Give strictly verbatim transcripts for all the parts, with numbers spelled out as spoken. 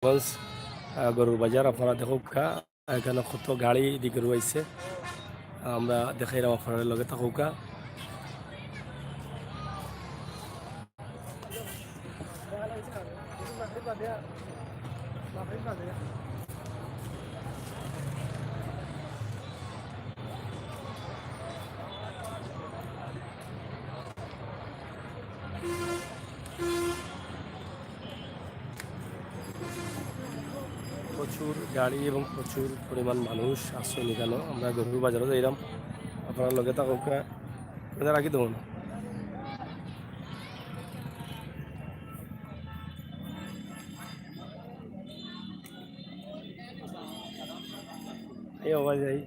গোলাপগঞ্জ, আহ, গরুর বাজার। আপনারা দেখউক্কা, এখানো কত গাড়ি দি গরু আইছে। আমরা দেখাইরাম, আপনারা লগে থাকউক্কা। প্রচুর গাড়ি এবং প্রচুর পরিমাণ মানুষ আছইন এখানো। আমরা গরুর বাজারো যাইরাম, আপনারা লগে থাকউক্কা, আপনারা রাখি দেবো না। এই বাবা যাই।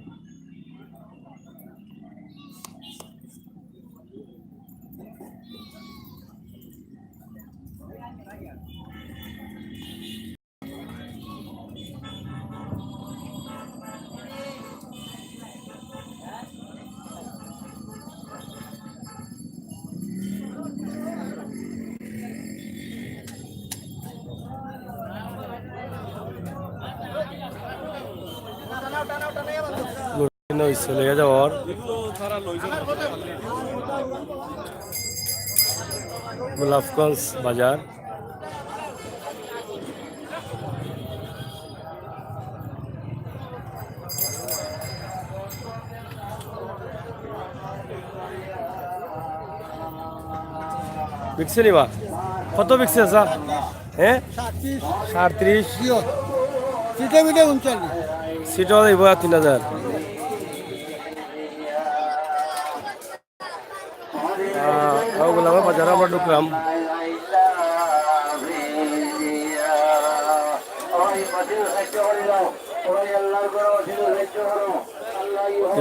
লইয়া যাওয়ার গোলাপগঞ্জ বাজার। বিকছে নি বা? কত বিকছে, চাচা? হ্যাঁ? সাতত্রিশ। সাতত্রিশ। সিটে মিটে ঊনচল্লিশ। সিটও দিব তিন হাজার। আহ, ওগুলো আমার বাজারে আমরা ঢুকলাম।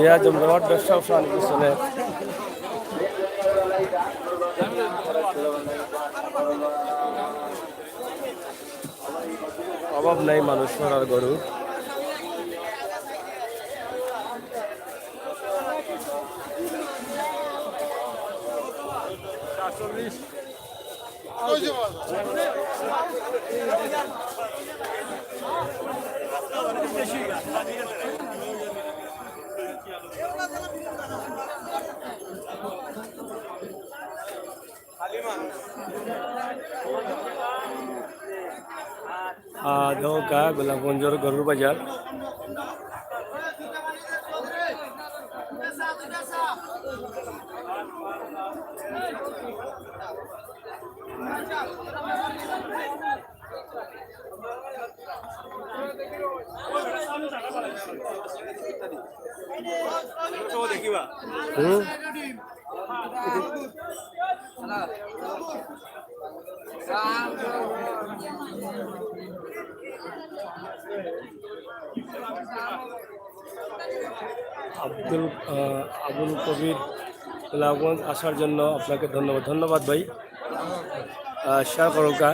ইয়া জমজমাট ব্যবসা উবসা অনেক কিছু নেই। অভাব নাই মানুষ আর গরু। আহ, দৌকা গোলাপগঞ্জর গরুর বাজার। হুম। আব্দুল, আহ, আবুল কবির গোলাপগঞ্জ আসার জন্য আপনাকে ধন্যবাদ। ধন্যবাদ ভাই। আহ, শেয়ার করুকা।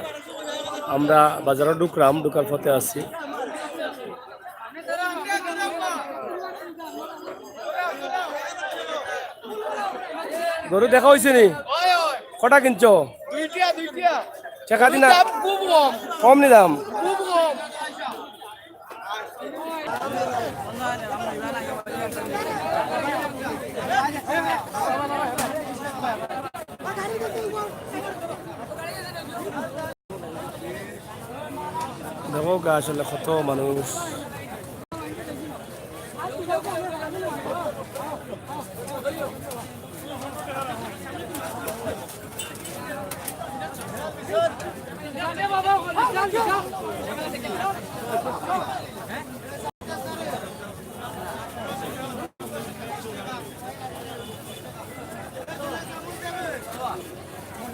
আমরা বাজারো ঢুকলাম, ঢুকার পথে আছি। গরু দেখা অইছে নি? কটা কিনছো? দুইটা, দুইটা। টেকা দিনা? দাম খুব কম। কম নি দাম? খুব কম। দেখো গা, আসলে কত মানুষ।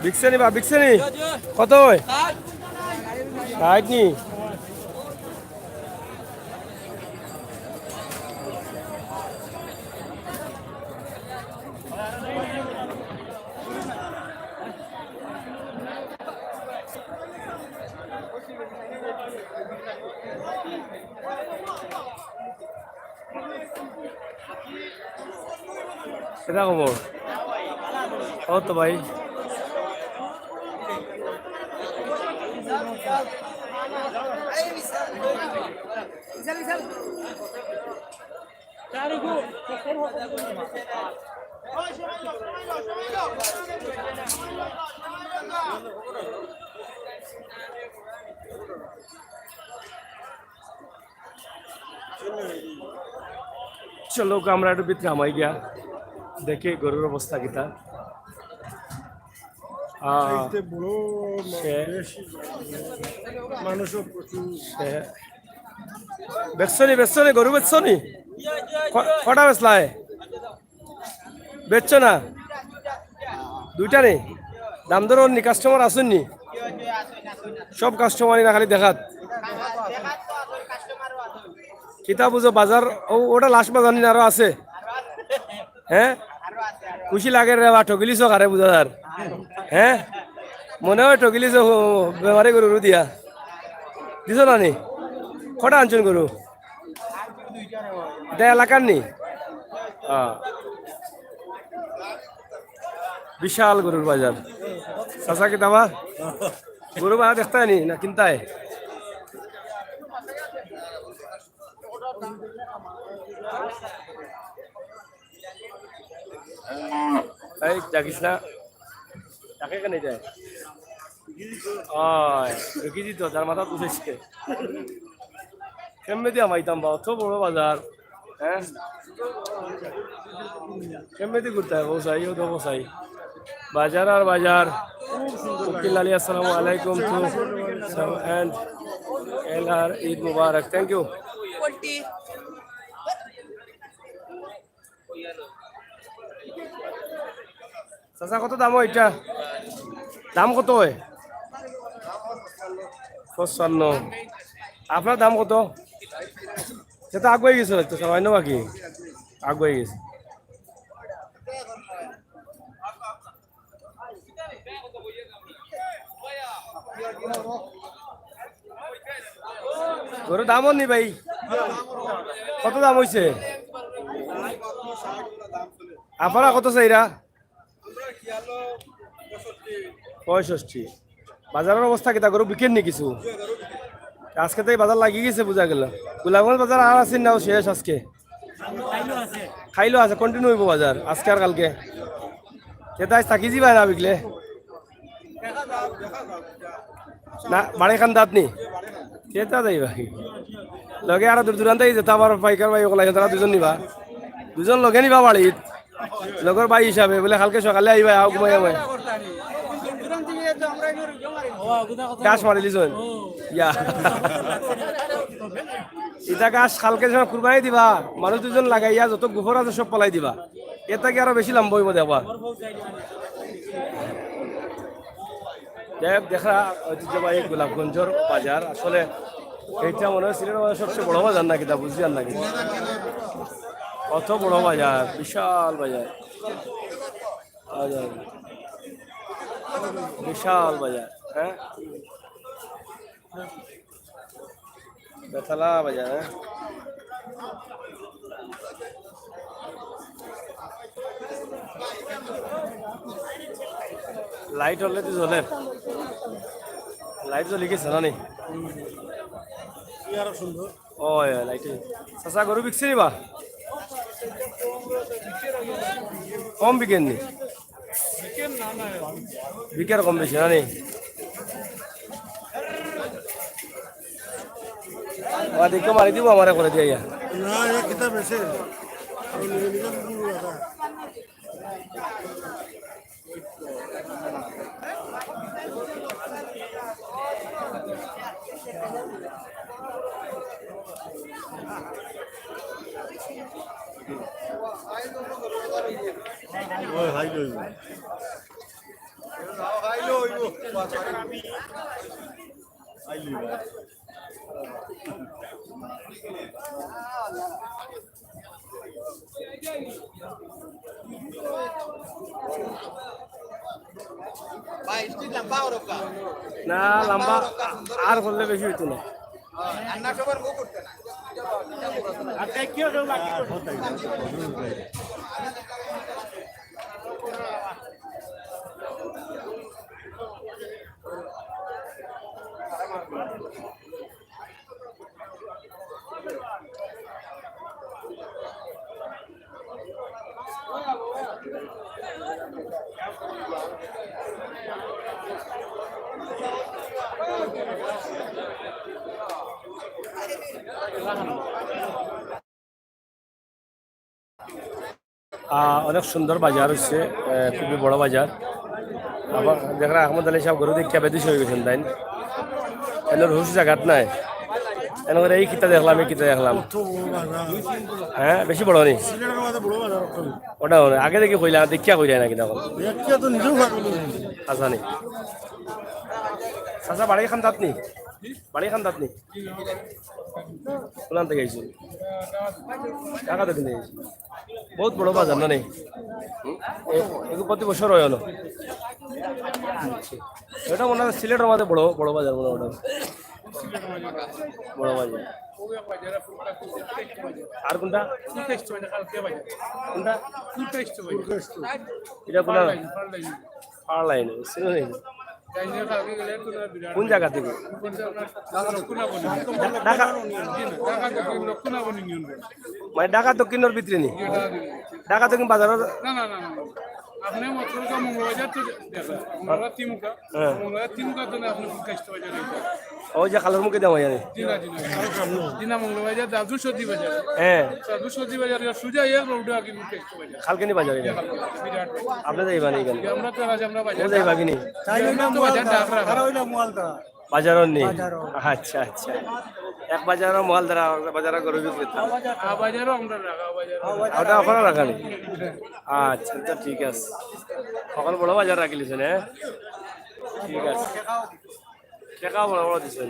বিকছে নি বা, বিকছে নি? কত অয়? ষাইট নি? কিতা খবর? ও তো ভাই। চলো, আমরা একটু ভিতরে হামাই গিয়া দেখি গরুর অবস্থা কিতা। আহ, এই যে বড় মা-, সে-, বেশি মানুষও প্রচুর। সে-, বেচছো নি, বেচছো নি, গরু বেচছো নি? ক-, কটা বেচলায়? বেচছো না? দুইটা নি? দাম দর নি, কাস্টমার আছইন নি? সব কাস্টমারই না, খালি দেখাত? কিতা বুঝো বাজার, ও, ওটা লাস্ট বাজার নি, আরো আছে? হ্যাঁ? খুশি লাগে রে বা, ঠকিলিছো কারে বুঝা যার? হ্যাঁ? মনে হয় ঠকিলিছো, ও, বেমারি গরু দিয়া। দিছো না নি? কটা আনছইন গরু? এটা এলাকার নি? হ্যাঁ। বিশাল গরুর বাজার। চাচা কিতা বা? গরু বাজার দেখতায় নি না কিনতায়? এই ডাকিস না। ডাকে কেনে যায়? ওই, ঢুকি দিত, যার মাথা তুলেছে। কেমনে দিয়া মাইতাম বা, অত বড় বাজার, হ্যাঁ? কেমনে দিয়া ঘুরতে হয়, বসাই, ও তো বসাই। বাজার আর বাজার। উকিল আলী, আসসালামু আলাইকুম to and এল আর, ঈদ মুবারক। Thank you. চাচা, কত দাম হয় এটা? দাম কত হয়? পঁচপান্ন। আপনার দাম কত? সে তো আগুয়াই গেছে, হয়তো সামান্য বাকি আগুয়াই গেছে। গরুর দাম নি ভাই? কত দাম হইছে? আপনারা কত চাইরা? পঁয়ষট্টি। বাজারের অবস্থা কিতা, গরু বিকের নি কিছু? আজকে তো এই বাজার লাগি গেছে, বুঝা গেল। গোলাপগঞ্জ বাজার আর আছে না, শেষ আজকে। খাইলো আছে, continue হইব বাজার আজকে আর কালকে। সেটা আজ থাকি যাবা না বিকলে? না, বাড়ি খান দাঁত নি? সেটা যাইবা কি? লগে আর দূর দূরান্ত এই যেতা আবার পাইকার ভাই ওগুলা, তারা দুজন নিবা, দুজন লগে নিবা বাড়িত। লগর ভাই হিসাবে বলে কালকে সকালে আইবা, আও ঘুমাই আও। ঘাস মারিলিছইন। ইয়া। ইটা ঘাস কালকে যখন কুরবানি দিবা, মানুষ দুজন লাগাইয়া যত গোবর আছে সব ফালাই দিবা। এর থাকি আরো বেশি লম্বা হইব দেখবা। যাই হোক, দেখা ঐতিহ্যবাহী গোলাপগঞ্জর বাজার। আসলে এইটা মনে হয় সিলেটের মধ্যে সবচেয়ে বড় বাজার নাকি, তা বুঝি আর নাকি। কত বড় বাজার, বিশাল বাজার। বাজার। বিশাল বাজার, হ্যাঁ? বেতালা বাজার, হ্যাঁ? লাইট হলে তো জ্বলে। লাইট জ্বলি গেছে না নি? কি আরো সুন্দর। ওই, ওই, লাইটে। চাচা, গরু বিকছে নি বা? কম বিকের নি? বিকের কম বেশি, না নি? ওরা দেখে মারি দিব, আমারে করে দিয়ে ইয়া। না, এ কিতা বেশি? ওই, হাই লইব। হাই লইব। না, লম্বা আর করলে বেশি হইতো না। আহ, অনেক সুন্দর বাজার অইছে, আহ, খুবই বড় বাজার। আবার দেখরা আহমদ আলী সাহেব গরু দেখিয়া বেদুশ অই গেছইন তাইন। এনর হুশ জাগাত নাই। এনর এই কিতা দেখলাম, এই কিতা দেখলাম। কত বড় বাজার। হ্যাঁ, বেশি বড় নি? সিলেটের মধ্যে বড় বাজার ওখানে। ওটা ওটা। আগে দেখি কইলা, দেখিয়া কইলা নাকি তখন? দেখিয়া তো নিজেও পাগল অই গেছি। আচ্ছা নি। চাচা বাড়ি খান্দাত নি? বাড়ি খান্দাত নি? কোন থাকি আইছো? ঢাকা থাকি আইছো। বহুত বড় বাজার না নি? এ-, এগু প্রতি বছর অয় না? এটা মনে হয় সিলেটের মধ্যে বড়, বড় বাজার মনে হয় ওটা। বড় বাজার। আর কোনটা? কোনটা? এটা কোন? ফার লাইন, চিনো নি? কোন জাগা থাকি? ঢাকা। মানে ঢাকা দক্ষিণর ভিতরে নি? ঢাকা দক্ষিণ বাজারর? না, না, না, না। আপনে মতলব মঙ্গলবাজার তো দেখা। মঙ্গলবার তিমুকা। হ্যাঁ। মঙ্গলবার তিমুকা তো না, আপনে ফুল কাস্ট বাজারে। ওই যে খালর মুখে দেওয়া যায়। জি না, জি না। জি না, মঙ্গলবাজার দাদু সর্দি বাজার। হ্যাঁ। দাদু সর্দি বাজার, সোজা এক রোডে আগে ফুল কাস্ট বাজার। খালকেনি বাজার এটা। বিরাট বাজার। আপনি যাইবা নি এখানে? আমরা তো আজ আমরা বাজার। ও যাইবা কি নি? তাই আমরা তো বাজার ডাক রাখা। বাজারও নি? বাজারও। আচ্ছা, আচ্ছা। এক বাজারও মাল ধরা, বাজারও গরু বিক্রেতা। আ, বাজারও আমরা রাখা, বাজারও। ওটা ওখানে রাখা নি? আচ্ছা, আচ্ছা, ঠিক আছে। ওখানে বড় বাজার রাখিলিছেন, হ্যাঁ? ঠিক আছে। টেকা বড় বড় দিছেন।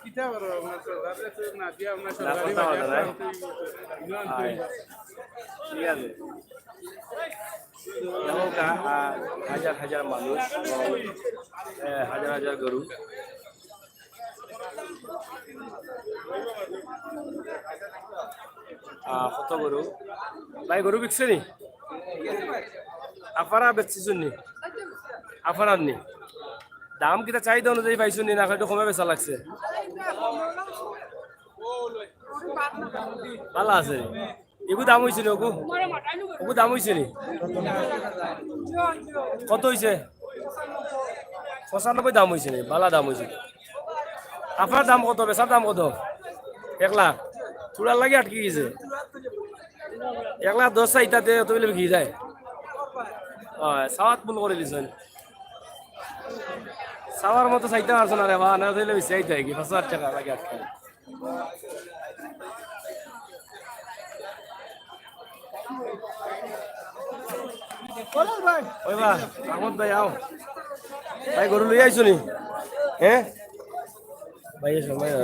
কিতা বড়, আমরা তো, রাতে তো না দিয়া, আমরা না, সরকারি কথা বাজার বলে নাই। আনতে হইব। আয়। ঠিক আছে। দেখো কা-, আ, হাজার হাজার মানুষ, এ, হাজার হাজার গরু। আ, কত গরু? ভাই, গরু বিকছে নি? আফারা বেচছইন নি? আফারার নি? দাম কিতা চাহিদা অনুযায়ী পাইছইন নি? না একটু কমে বেচা লাগছে? ভালা আছে। এগু দাম অইছে নি, ওগু? ওগু দাম অইছে নি? কত অইছে? পঁচানব্বই দাম অইছে নি? ভালা দাম অইছে। আপনার দাম কত? বেচার দাম কত? এক লাখ। থুড়ার লাগি আটকি গেছে। এক লাখ দশ চাইতাতে অত বেলে বিকি যায়। অয়, সাওয়াত ভুল করি দিছইন। সাওয়ার মতো চাইতা পারছো না রে বা, না চাইলে বেশি চাইতা কি? পাঁচ হাজার টেকা লাগি আটকি। ওই বা, আহমদ ভাই, আও। ভাই, গরু লই আইছো নি? হ্যাঁ? ভাই, এসো, ভাই, আও।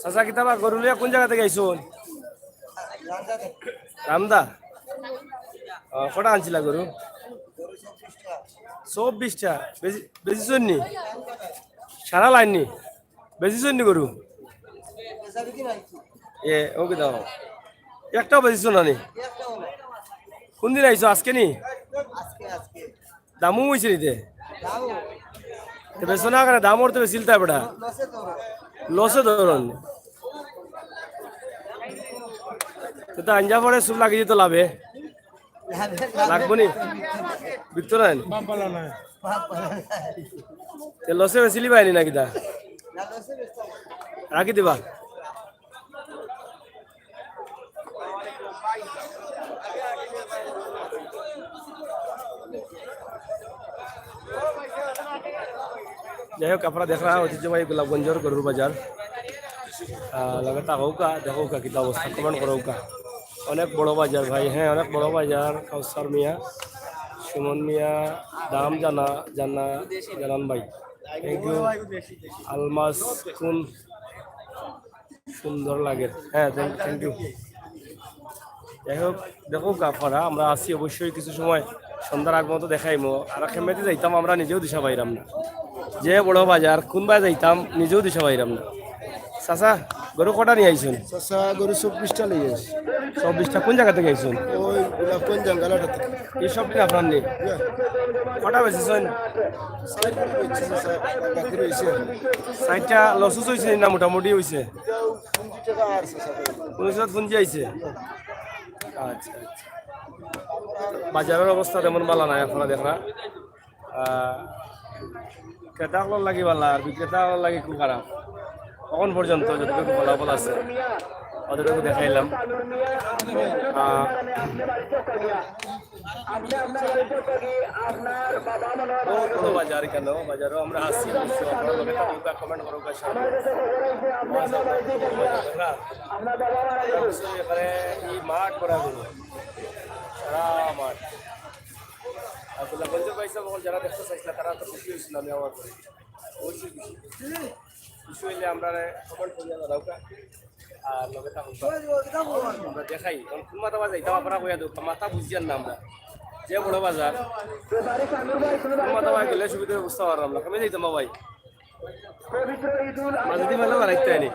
চাচা, কিতা বা গরু লইয়া কোন জাগা থাকি আইছো? রামদা? আহ, কটা আনছিলা গরু? চব্বিশটা। বেচি-, বেচিছইন নি? সারা লাইন নি? বেচিছইন নি গরু? এ, ওকে দাও। একটাও বেচিছো না নি? কোন দিন আইছো? আজকে নি? দামও অইছে নি তে? তে বেচো না কেনে? দাম অর তো বেচিলতা বেটা। লসে ধরন। তো, তো আঞ্জা পরে সুর লাগি দিত লাভে। লাগবো নি? বিকতো না নি? তে লসে বেচিলিবায় নি না কিতা? রাখি দিবা? যাই হোক, আপনারা দেখরা ঐতিহ্যবাহী গোলাপগঞ্জর গরুর বাজার। আহ, লগে থাকউক্কা, দেখউক্কা কিতা অবস্থা, comment করউক্কা। অনেক বড় বাজার ভাই, হ্যাঁ, অনেক বড় বাজার। কাউসার মিয়া, সুমন মিয়া, দাম জানা, জানা, জানান ভাই। Thank you। আলমাস কোন সুন্দর লাগে। হ্যাঁ, thank, thank you। যাই হোক, দেখউক্কা আপনারা, আমরা আছি অবশ্যই কিছু সময়, সন্ধ্যার আগ পর্যন্ত দেখাইমু। আর কেমনে যাইতাম আমরা নিজেও দিশা পাইরাম না। যে বড় বাজার, কোনবায় যাইতাম নিজেও দিশা পাইরাম না। চাচা, গরু কটা নিয়া আইছইন? চাচা, গরু চব্বিশটা লই আইছি। চব্বিশটা কোন জাগা থাকি আইছইন? ওই গোলাপগঞ্জ জাঙ্গালাটা থাকি। এই সব কি আপনার নি? ইয়া। কটা বেচিছইন? চাইরটা বেচছি চাচা, বাকি রইছে। চাইরটা লস অইছে না মোটামুটি অইছে? পঞ্চাশ টাকা আর চাচা। পঞ্চাশ টাকা পুঞ্জি আইছে? আচ্ছা, আচ্ছা। বাজারর অবস্থা তেমন ভালা নায়, আপনারা দেখরা। আহ, ক্রেতা অকলর লাগি ভালা আর বিক্রেতা অকলর লাগি খুব খারাপ। অখন পর্যন্ত যতটুকু ফলাফল আছে, অতটুকু দেখাইলাম। আহ, বড় বাজার কেন? বাজারও আমরা আছি, অবশ্য আপনারা লগে থাকুন, comment করুন, আর share করুন। অবশ্য এখানে এই মাঠ ভরা গরু, সারা মাঠ। আর গোলাপগঞ্জের ভাই সাহেব, যারা দেখতে চাইছিলা, তারা তো খুশি হয়েছিল, আমি আমার করে। অবশ্যই খুশি। খুশি হইলে আমরা comment করিয়া জানাউক্কা। আর লগে থাকুন। আমরা দেখাই, কোন, কোন মাথা বাজাই, তা আপনারা কইয়া দেউক্কা, মাথা বুঝিয়ার না আমরা। যে বড় বাজার, কোন মাথা বাজাই গেলে সুবিধা বুঝতে পারলাম না। কমে যাইতাম ভাই। মাঝে দিয়ে মেলা বাড়াইতে হয়নি।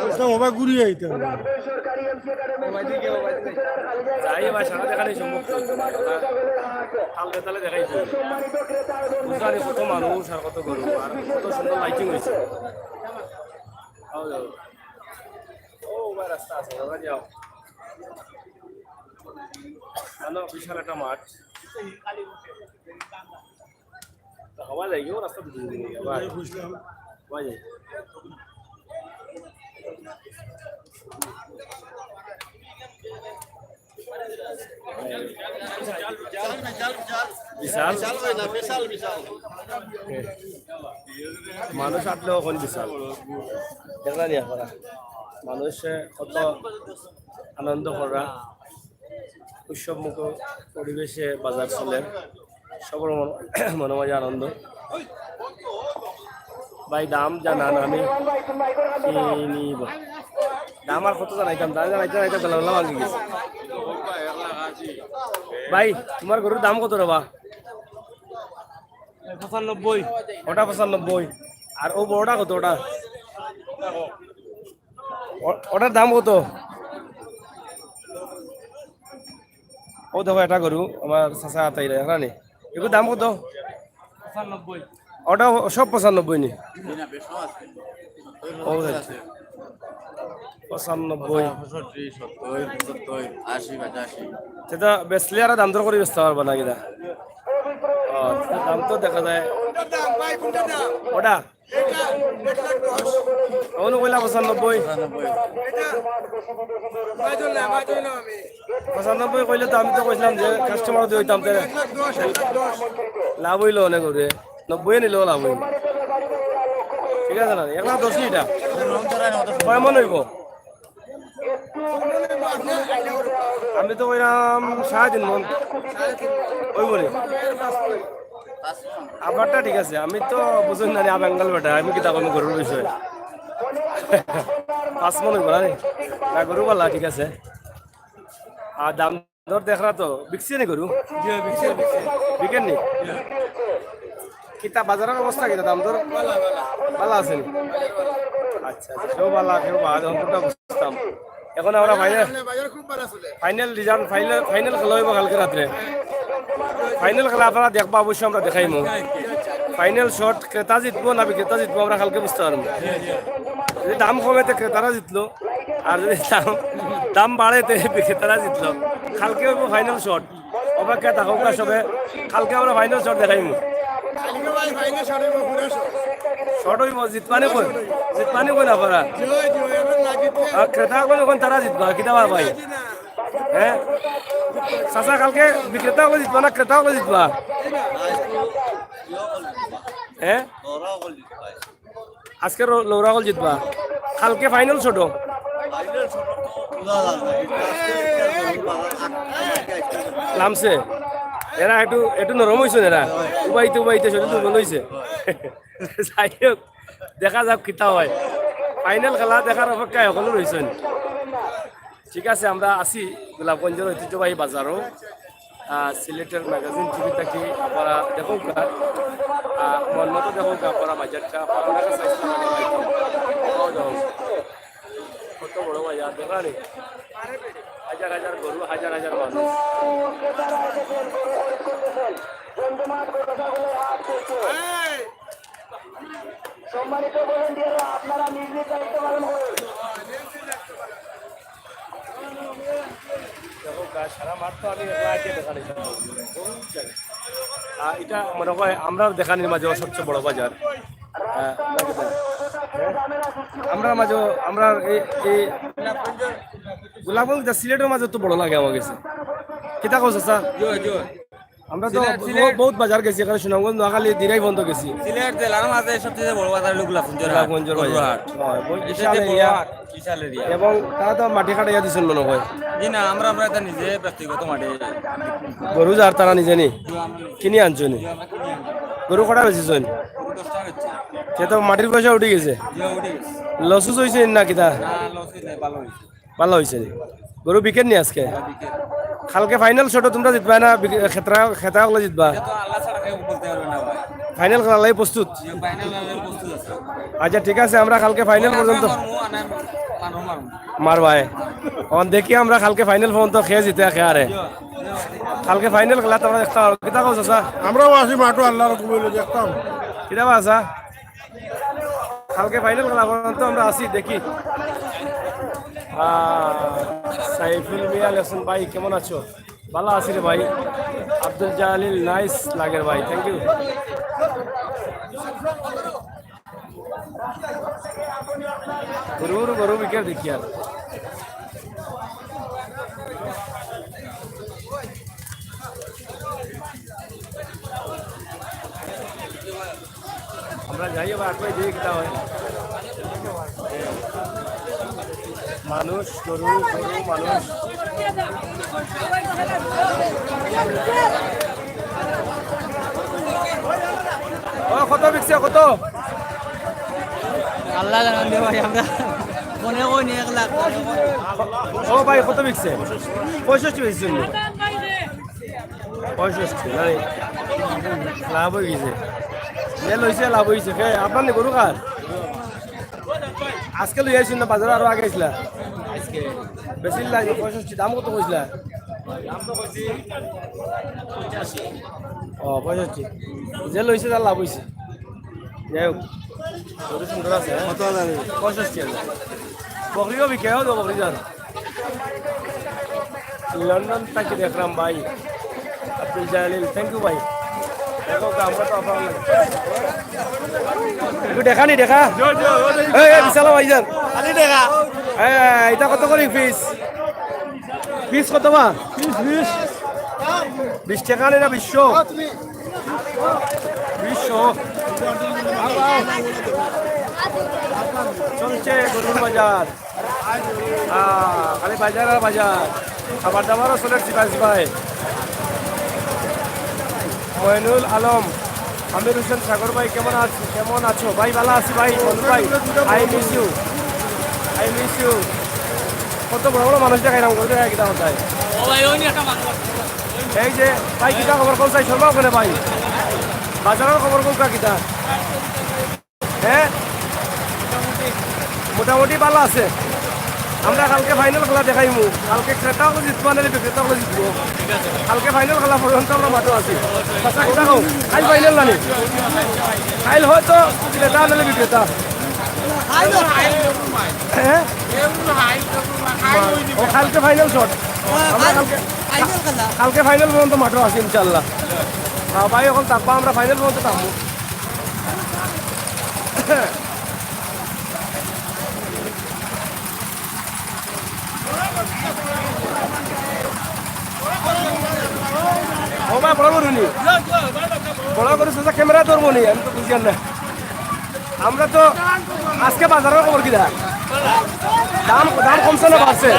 বুঝলাম, ওবা ঘুরিয়ে আইতে হবে। যাই ভাই, সারা দেখানি সম্ভব তো। তালে তালে দেখাই তো। বুঝলাম, কত মানুষ আর কত গরু আর কত সুন্দর lighting হয়েছে। যাও, যাও। ও, ওবা রাস্তা আছে, ওবা যাও। জানো, বিশাল একটা মাঠ। তো হওয়া যায়, ও রাস্তা দিয়ে যাওয়া যায়। হওয়া যায়। বিশাল। মানুষ আটলেও অখন বিশাল। দেখলা নি আপনারা? মানুষে কত আনন্দ করা, উৎসবমুখর পরিবেশে বাজার চলে, সবর মন-, মনে মনে আনন্দ। ভাই, দাম জানান, আমি কিনিব। দাম আর কত জানাইতাম, দাম জানাইতে জানাইতে গলা ভাঙি গেছে। ভাই, তোমার গরুর দাম কত রে বা? পঁচানব্বই। ওটা পঁচানব্বই। আর ও বড়টা কত ওটা? ও-, ওটার দাম কত? ও দেখো, এটা গরু আমার চাচা আতাইরা, হ্যাঁ নি? এগুর দাম কত? পঁচানব্বই। ওটা সব পঁচানব্বই নি? ও, আচ্ছা। পঁচানব্বই। পঁয়ষট্টি, সত্তর, পঁচাত্তর, আশি, পঁচাশি। সেটা বেচলে আর দাম দর করে বেচতে পারবা না কিনা? ও, দাম তো দেখা যায়। ওটা? অখন কইলা পঁচানব্বই। পঁচানব্বই কইলে তো আমি তো কইছিলাম যে কাস্টমার যদি হইতাম, তে লাভ হইলো অনেক করে। নব্বই নিলেও লাভ হইলো। ঠিক আছে না? এক লাখ দশ এটা। কয় মন হইব? আমি তো কইরাম সাড়ে তিন মন। ওই বলে। আপনারটা ঠিক আছে, আমি তো বুঝুন না, আমি বেঙ্গল বেটা, আমি কিতা কইমু গরুর বিষয়ে। পাঁচ মন হইব না রে? না, গরু ভালা, ঠিক আছে। আর দাম দর দেখরা তো, বিকছে নি গরু? জি, বিকছে, বিকছে। বিকেন নি? কিতা বাজারের অবস্থা কিতা, দাম দর? ভালা আছে নি? আচ্ছা, আচ্ছা, কেউ ভালা, কেউ ভালা, এখন কোনটা বুঝতাম। এখন আমরা final, final result, final, final খেলা হইব কালকে রাত্রে। ফাইনাল খেলা আপনারা দেখবা, অবশ্যই আমরা দেখাইমু। ফাইনাল শট ক্রেতা জিতবো না বিক্রেতা জিতবো, আমরা কালকে বুঝতে পারবো। যদি দাম কমে, তে ক্রেতারা জিতলো, আর যদি দাম, দাম বাড়ে, তে বিক্রেতারা জিতলো। কালকে হইব ফাইনাল শট। অপেক্ষা থাকো সবে, কালকে আমরা ফাইনাল শট দেখাইমু। শট হইব, জিতবা নি কই? জিতবা নি কই না পারা? আর ক্রেতা কই, ওখান তারা জিতবা, কিতা বা ভাই? হ্যাঁ? চাচা, কালকে বিক্রেতা হলে জিতবা না ক্রেতা হলে জিতবা? হ্যাঁ? আজকে লো-, লৌরা হল জিতবা, কালকে ফাইনাল শট। লামছে। এরা একটু, একটু নরম হইছে এরা। উবাইতে উবাইতে শরীর দুর্বল হইছে। যাই হোক, দেখা যাক কিতা হয়। ফাইনাল খেলা দেখার অপেক্ষায় হকল রইছইন। ঠিক আছে, আমরা আছি গোলাপগঞ্জের ঐতিহ্যবাহী বাজারও। আহ, সিলেটের ম্যাগাজিন টিভি থাকি আপনারা দেখউক্কা, আহ, মন মতো দেখউক্কা, আপনারা বাজারটা, আপনারা কাছে আসতে পারেন। কত বড় বাজার, দেখা নেই? হাজার হাজার গরু, হাজার হাজার মানুষ। সম্মানিত ভলেন্টিয়াররা, আপনারা নিজ নিজ দায়িত্ব পালন করুন। দেখো, গা সারা মাঠ তো আমি একলা আগে দেখা নিয়েছি। বহুত জায়গা। আহ, এটা মনে হয় আমরার দেখানির মাঝে সবচেয়ে বড় বাজার। আহ, আমরার মাঝে, আমরার এই, এই গোলাপগঞ্জ, সিলেটের মাঝে তো বড় লাগে আমার কাছে। কিতা কও চাচা? আমরা তো সিলেট, বহুত, সিলেট। বহুত বাজার গেছি, এখানে সুনামগঞ্জ, নোয়াখালী, দিরাই বন্ধ গেছি। সিলেট জেলার মাঝে সবচেয়ে বড় বাজার হলো গোলাপগঞ্জের হাট, গোলাপগঞ্জের বাজার। গরুর হাট। হ্যাঁ, বই-, এটা বিশাল হচ্ছে বড় area। হাট, বিশাল area। এবং তারা তো মাটি কাটাইয়া দিছেন মনে হয়। জি না, আমরা, আমরা এটা নিজে ব্যক্তিগত মাঠে। গরু যার তারা নিজে নি? জি, আমরা নিজে। কিনে আনছো নি? জি, আমরা কিনে আনছি। গরু কটা বেচেছেন? গরু দশটা বেচছি। সে তো মাটির পয়সা উঠে গেছে। জি, উঠে গেছে। লস হয়েছে না কিতা? না, লস হয়েছে, ভালো হয়েছে। ভালা অইছে নি? গরু বিকের নি আজকে? কালকে final shot-ও তুমরা জিতবা না, বিক-, খেতরা, খেতা অকলে জিতবা? এটা তো আল্লাহ ছাড়া কেউ বলতে পারবে না ভাই। Final খেলার লাগি প্রস্তুত? জি, final খেলার লাগি প্রস্তুত আছে। আচ্ছা, ঠিক আছে, আমরা কালকে final পর্যন্ত মারমু, আনে মারমু, মারমু। মারবায়। অখন দেখি আমরা কালকে final পর্যন্ত কে জিতে, কে হারে। কালকে final খেলা তো আমরা দেখতাম। কিতা কও চাচা? আমরাও আছি মাঠো, আল্লাহর হুকুম অইলে দেখতাম। কিতা বা চাচা? কালকে final খেলা পর্যন্ত আমরা আছি, দেখি। আহ, সাইফুল মিয়া লেখছেন, "ভাই, কেমন আছো?" ভালা আছি রে ভাই। আব্দুল জালিল, nice লাগের ভাই, thank you। গরু, গরু, গরু বিকের দেখি আর। আমরা যাই, এবার আগে যাই, কিতা হয়। মানুষ, গরু, গরু, মানুষ। ও, কত বিকছে, কত? আল্লাহ জানান দে ভাই, আমরা মনে কই নি এক লাখ। ও ভাই, কত বিকছে? পঁয়ষট্টি বিকছে নি? পঁয়ষট্টি, নাই। লাভ অই গেছে। যে লইছে, লাভ অইছে। কে, আপনার নি গরু কার? আজকে লই আইছইন না, বাজারো আরো আগে আইছলা? আজকে। বেশি লাগে, পঁয়ষট্টি। দাম কত কইছলা? দাম তো কইছি পঁচাশি। ও, পঁয়ষট্টি। যে লইছে, তার লাভ অইছে। যাই হোক, গরু সুন্দর আছে, হ্যাঁ? কত হাজার? পঁয়ষট্টি হাজার। বকরিও বিকে, ও তো বকরি যান। লন্ডন থাকি দেখরাম ভাই। আব্দুল জালিল, thank you ভাই। দেখো, আমরা তো আপনার একটু দেখা নি, দেখা। এই, এই, বিশাল ভাইজান। আরে দেখা। এই, এটা কত করি piece? Piece কত বা? Piece, piece। বিশ টেকা নি না বিশশো? বিশশো। চলছে গরুর বাজার। আহ, খালি বাজার আর বাজার। খাবার দাবারও চলের চিপায় চিপায়। মইনুল আলম, আমির হোসেন সাগর ভাই, কেমন আছ-, কেমন আছো? ভাই, ভালা আছি ভাই, মইনুল ভাই। I miss you, I miss you। কত বড় বড় মানুষ দেখাইলাম, গরু দেখাই কিতা কোথায়? ও ভাই, ওই নিয়ে একটা মানুষ আছে। এই যে, ভাই, কিতা খবর, কোন সাইড শর্মা ওখানে ভাই? বাজারের খবর কোন কিতা? হ্যাঁ? মোটামুটি ভালা আছে। আমরা কালকে final খেলা দেখাইমু। কালকে ক্রেতা অকলে জিতবো, নাইলে বিক্রেতা অকলে জিতবো। কালকে final খেলা পর্যন্ত আমরা মাঠো আছি। আচ্ছা, কিতা কও? কাইল final নানি? কাইল হয়তো ক্রেতা নাইলে বিক্রেতা। হ্যাঁ? ও, কালকে final shot। আমরা কালকে, কালকে final পর্যন্ত মাঠো আছি ইনশাআল্লাহ। হ্যাঁ ভাই, অখন থাকবা, আমরা final পর্যন্ত থাকবো। ও ভাই, বড় গরু নি? বড় গরু, সোজা camera ধরবো নি, আমি তো বুঝি না। আমরা তো আজকে বাজারের খবর কিতা? দাম, দাম কমছে না বাড়ছে?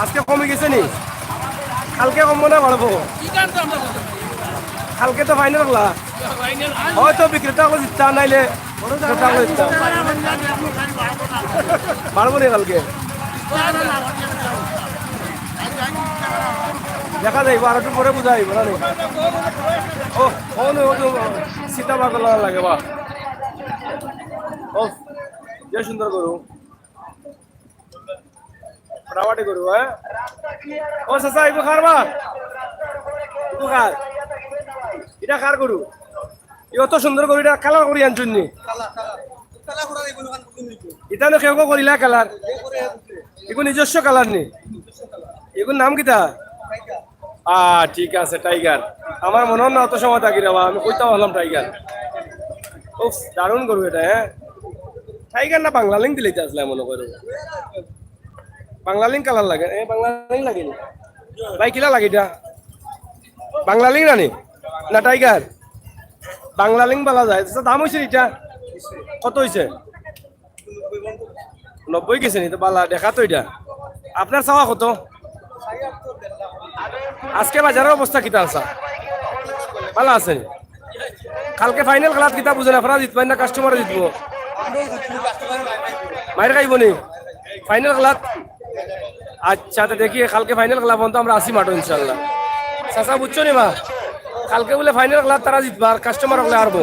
আজকে কমে গেছে নি? কালকে কমবো না বাড়বো? কালকে তো final খেলা। হয়তো বিক্রেতা অকলে জিততা, নাইলে ক্রেতা অকলে জিততা। বাড়বো নি কালকে? দেখা যাইবো, আর একটু পরে বুঝা যাইবো, না নি? ও, ও, ও, ও, সীতা পাগল লাগে বা। ও, যে সুন্দর গরু। ফাটাফাটি গরু, হ্যাঁ? ও চাচা, ইগু কার বা? ইগু কার? ইটা কার গরু? ই অত সুন্দর গরু, ইটা colour করি আনছইন নি? ইটা নু কেউ কেউ করিলা colour? ইগু নিজস্ব colour নি? ইগুর নাম কিতা? আহ, ঠিক আছে, টাইগার। আমার মনে হয় না অত সময় থাকি রে বা, আমি কইতাম পারলাম টাইগার। উফ, দারুণ গরু এটা, হ্যাঁ। টাইগার না বাংলা লিং দিলে আসলে মনে করে। বাংলা লিং কালার লাগে, এ, বাংলা লিং লাগে নি? ভাই, কিলা লাগে এটা? বাংলা লিং না নি? না টাইগার? বাংলা লিং বালা যায়। আচ্ছা, দাম হইছে এটা? কত হইছে? নব্বই গেছে নি? তো বালা, দেখা তো এটা। আপনার চাওয়া কত? আজকে বাজারের অবস্থা কিতা আছে? বালা আছে নি? কালকে ফাইনাল খেলাত কিতা বুঝেন, আপনারা জিতবেন না কাস্টমারে জিতবো? মাইর খাইব নি? ফাইনাল খেলাত? আচ্ছা, তো দেখি কালকে ফাইনাল খেলা পর্যন্ত আমরা আসি মাঠো ইনশাল্লাহ। চাচা, বুঝছো নি বা? কালকে বলে ফাইনাল খেলাত তারা জিতবা আর কাস্টমার হকলে হারবো।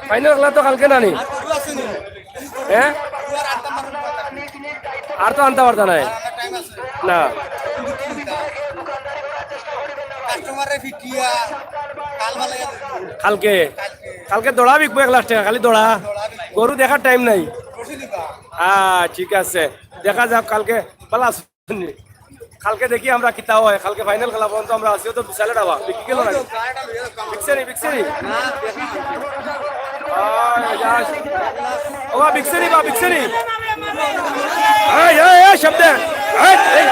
ফাইনাল খেলা তো কালকে না নি? হ্যাঁ? আর তো আনতে পারতা নাই। না। কালকে, কালকে দড়া বিকবো এক লাখ টেকা, খালি দড়া। গরু দেখার টাইম নাই। আহ, ঠিক আছে, দেখা যাক কালকে। বালা আছো নি? কালকে দেখি আমরা কিতা হয়। কালকে ফাইনাল খেলা পর্যন্ত আমরা আছি। ও তো বিশালে ডাবা বিক্রি গেল না? বিকছে নি, বিকছে নি? আয়, যা। ও বা, বিকছে নি বা, বিকছে নি? এই, এই, এই, শব্দে। এই, এই।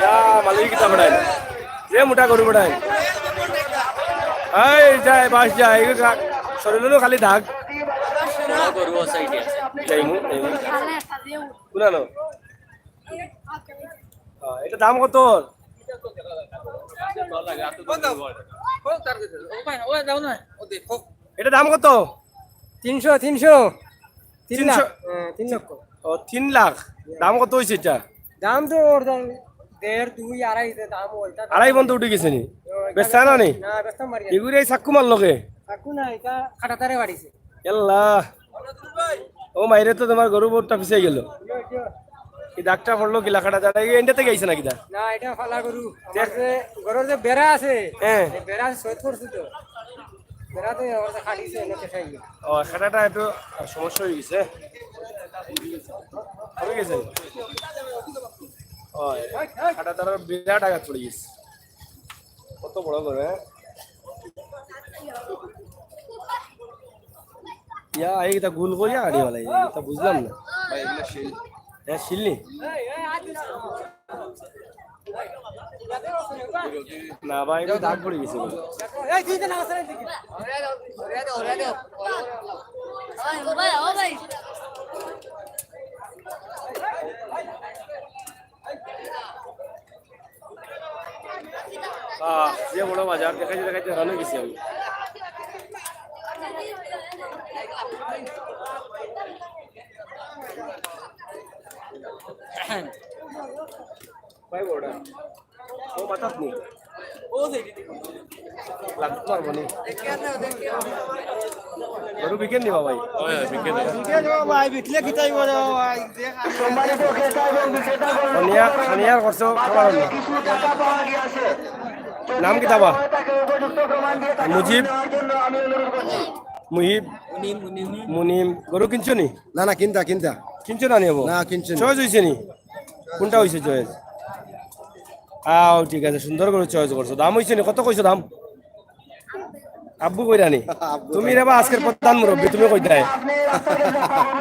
ইয়া, মালিক কিতা বেটায়। যে মোটা গরু বেটায়। এই, যায়, বাস যায়। এই গা-, শরীরেরও খালি দাগ। বড় গরু আছে, এই যে আছে। যাইমু, যাইমু। কোনানো? হ্যাঁ, এটা দাম কত? এটা দাম কত? তিনশো, তিনশো। তিন লাখ। তিনশো? হ্যাঁ, তিন লক্ষ। ও, তিন লাখ। দাম কত হইছে এটা? দাম তো ওর দাম দেড়, দুই, আড়াই, যে দাম ওইটা। আড়াই পর্যন্ত উঠি গেছে নি? ও, এটা বেচা না নি? না, বেচতাম পারি না। এগুলো এই চাক্কু মারলো কে? চাক্কু না, এটা কাটাতারে বাড়িছে। আল্লাহ। ও মাইরে, তো তোমার গরু বউতটা পিছাই গেল। এই দাগটা পড়লো কিলা কাটাতারে? এই এন্ডা থেকে আইছে নাকি দা? না, এটা ফালা গরু। আমার যে গরুর যে বেড়া আছে, হ্যাঁ। এই বেড়া আছে, সৈয়দ করছে তো। বেড়া তো আমার কাটিছে, এনে পেশাই গেল। ও, কাটাটা একটু সমস্যা হয়ে গেছে। হয়ে গেছে? ও, কাটাতার বিরাট আঘাত পড়ে গেছে। কত বড় করে, হ্যাঁ? ইয়া, এইটা গোল করিয়া আড়ি বালাই, এটা বুঝলাম না। ভাই, এগুলা শিল। হ্যাঁ, শিল নি? না ভাই, এটা দাগ পড়ে গেছে। আহ, যে বড় বাজার দেখাইতে দেখাইতে হয়রান হয়ে গেছি আমি। ভাই বড়। ও মাথাত নেই। লাগতে পারবো নি। গরু বিকেন নি বাবাই? বিকেন নি বাবাই, বিকলে কিতাই বড় ভাই। সম্মানিত ক্রেতা এবং বিক্রেতা বন্ধু, খানিয়া, খানিয়ার করছো খাবার না। কিছু টাকা পাওয়া গিয়েছে। নাম কিতা বা? তাকে উপযুক্ত প্রমাণ দিয়ে তাকে মুজিব? নেওয়ার জন্য আমি অনুরোধ করছি। মুহিব? মুনিম, মুনিম। মুনিম। গরু কিনছো নি? না, না, কিনতা, কিনতা। কিনছো না নি হবো? না, কিনছি না। চয়েস হইছে নি? কোনটা হইছে চয়েস? আও, ঠিক আছে, সুন্দর করে চয়েস করছো। দাম হইছে নি? কত কইছো দাম? আব্বু কইরা নি? আব্বু তুমি কইরা। রে বা আজকের প্রধান মুরব্বী, তুমি কইতায়।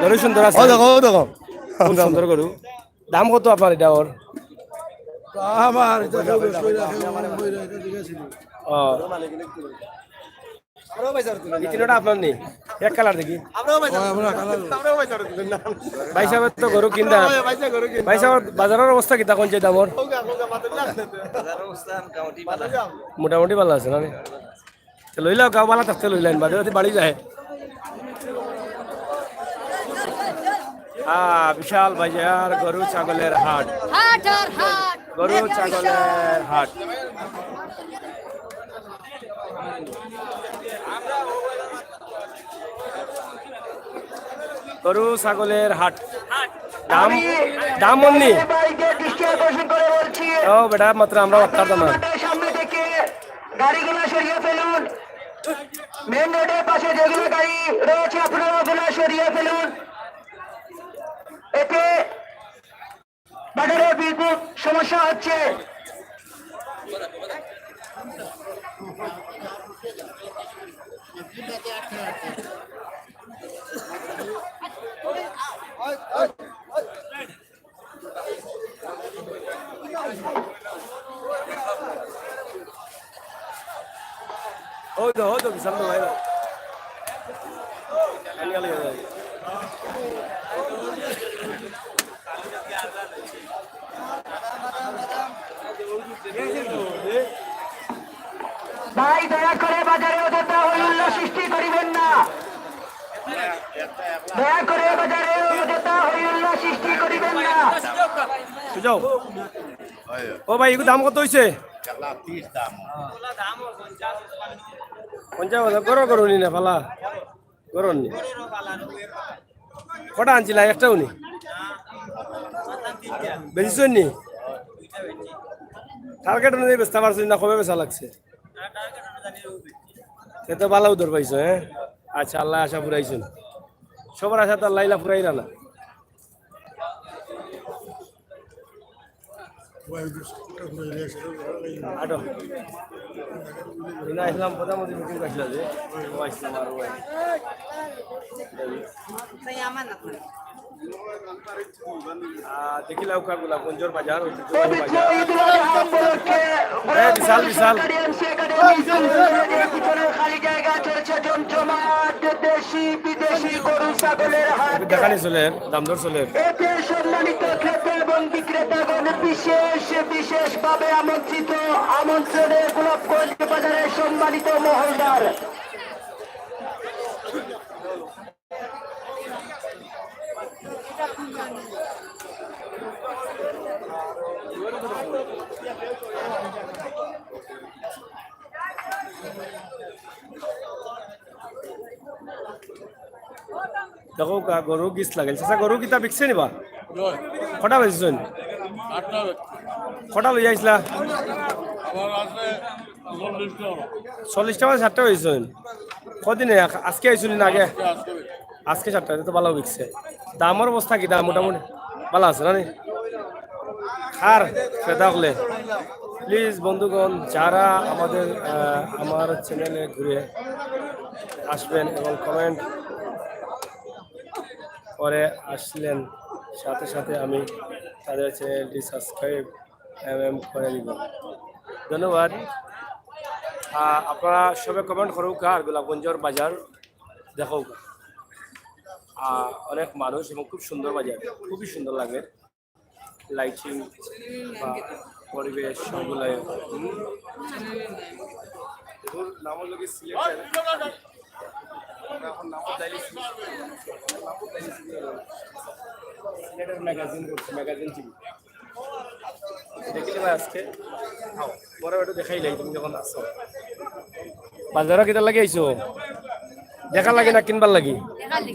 গরু সুন্দর আছে। ও দেখো, ও দেখো। খুব সুন্দর গরু। দাম কত আপনার এটা ওর? দাম আর এটা কেউ বেশ কইরা, কেউ কম কইরা, এটা ঠিক আছে। ও। এই তিনটা আপনার নি? এক কালার দেখি। আমরাও ভাই জানি। আমরাও ভাই জানি। ভাই সাহেব তো গরু কিনতা। আমরাও ভাই, ভাই গরু কিনতা। ভাই সাহেব, বাজারের অবস্থা কিতা, কোন যে দামর? হোগা, হোগা, বাজার লাগছে তো। বাজারের অবস্থা মোটামুটি ভালা। মোটামুটি ভালা আছে না? তো লইলাও, গাও ভালা থাকতে লইলাইন, বাদে বাদে বাড়ি যায়। হ্যাঁ, বিশাল বাজার, গরু ছাগলের হাট। হাট আর হাট। গরু ছাগলের হাট। গরু ছাগলের হাট। দাম, দাম অন্নি। ভাইকে দৃষ্টি আকর্ষণ করে বলছি, ও বেটা, মাত্র আমরা অত্যার দাম। সামনে থেকে গাড়িগুলো সরিয়ে ফেলুন। মেন রোডের পাশে যেগুলো গাড়ি রয়েছে, আপনারা ওগুলো সরিয়ে ফেলুন। এতে বাজারে বিদ্যুৎ সমস্যা হচ্ছে। ওই তো, ওই তো, বিশাল তো ভাই। ভাই, দয়া করে বাজারে অযথা হইহুল্লোড় সৃষ্টি করিবেন না। দয়া করে বাজারে অযথা হইহুল্লোড় সৃষ্টি করিবেন না। সুজাও। ও ভাই, এগুর দাম কত হইছে? এক লাখ তিরিশ দাম। পঞ্চাশ হাজার, গরু, গরু নি না, ফালা। গরু নি। কটা আনছিলা? একটাও নি। বেশি নি? টার্গেট অনুযায়ী বেচতে পারছি না, কমে বেচা লাগছে। তে তো ভালাউ দর পাইছো, হ্যাঁ? আচ্ছা, আল্লায় আশা ফুরাইছইন। সবার আশা তো আল্লায় ইলা ফুরাইরা না। আটো। ইনা আইছলাম, প্রধানমন্ত্রী মিটিং আইছলা যে। ও আইছলাম আর ও আইছলাম। আহ, দেখিলাউক্কা গোলাপগঞ্জর বাজার, ঐতিহ্যবাহী বাজার। পবিত্র ঈদুল আজহা উপলক্ষে এ, বিশাল, বিশাল। স্টেডিয়াম শেখ একাডেমি পিছনের খালি জায়গা চলছে জমজমাট দেশি বিদেশি গরু ছাগলের হাট। দেখানি চলের, দাম দর চলের। এতে সম্মানিত ক্রেতা এবং বিক্রেতাগণ বিশেষ বিশেষভাবে আমন্ত্রিত, আমন্ত্রণে গোলাপগঞ্জ বাজারের সম্মানিত মহলদার। দেখউক্কা, গরু গিছ লাগিল। চাচা, গরু কিতা বিকছে নি বা? কটা বেচছইন? কটা লইয়া আইছলা? চল্লিশটা মানে সাতটা বেচছইন। কদিনে? আজকে আইছইন না আগে? আজকে সাতটা, তো ভালা বিকছে। দামর অবস্থা কিতা? মোটামুটি ভালা আছে না নি? আর ক্রেতা অকলে, প্লিজ বন্ধুগণ, যারা আমাদের, আহ, আমার চ্যানেলে ঘুরে আসবেন এবং কমেন্ট করে আসলেন, সাথে সাথে আমি তাদের চ্যানেলটি সাবস্ক্রাইব এম এম করে দিব। ধন্যবাদ। আহ, আপনারা সবে কমেন্ট করউক্কা আর গোলাপগঞ্জর বাজার দেখউক্কা। আহ, অনেক মানুষ এবং খুব সুন্দর বাজার, খুবই সুন্দর লাগে। লাইটিং বা পরিবেশ সবগুলাই। হুম? এগুর নাম অইলো কি সিলেটের, এখন নাম বদলাইলিছে। সিলেটের ম্যাগাজিন করছে, ম্যাগাজিন টিভি। দেখিলে ভাই আজকে, আও, বড় একটু দেখাইলাই তুমি যখন আসছো। বাজারো কিতার লাগি আইছো? দেখার লাগি না কিনবার লাগি? দেখার লাগি।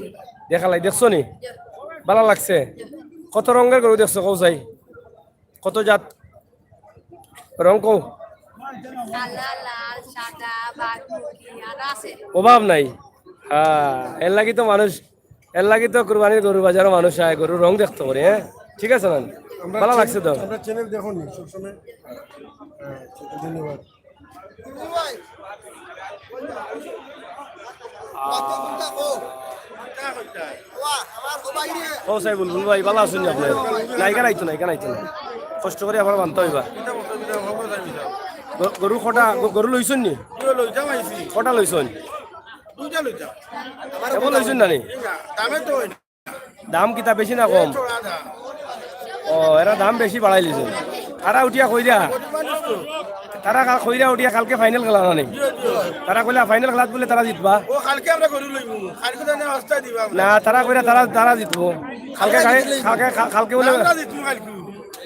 দেখার লাগি, দেখছো নি? ভালা লাগছে? কত রঙের গরু দেখছো কও চাই? কত জাত? রং কও? কালা, লাল, সাদা, বাঘমুখী, আর আছে। অভাব নাই। হ্যাঁ, এর লাগি তো মানুষ, এর লাগি তো কুরবানির গরু বাজারো মানুষ আয়, গরুর রং দেখতো করি, হ্যাঁ? ঠিক আছে না? আমরা ভালা চ্যানেল, লাগছে তো? আমরা চ্যানেল দেখো নি সবসময়। হ্যাঁ, ঠিক আছে, ধন্যবাদ। ও সাই বুলবুল ভাই, ভালা আছইন নি আপনে? না, ইখান আইতো না, ইখান আইতো না। কষ্ট করি আবার বানতে অইবা। গ-, গরু কটা, গ-, গরু লইছইন নি? কটা লইছইন? কেবল লইছইন না নি? দাম কিতা বেশি না কম? ও, এরা দাম বেশি বাড়াইলিছে। তারা উঠিয়া কইরা, তারা কা-, কইরা উঠিয়া কালকে ফাইনাল খেলা না নি? তারা কইলা ফাইনাল খেলাত বুলে তারা জিতবা। ও, কালকে আমরা গরু লইমু। কালকে তো না, হস্তা দিবা আমরা। না, তারা কইরা তারা, তারা জিতবো। কালকে, কালকে, কালকে, কালকে বুলে আমরা জিতমু কালকে।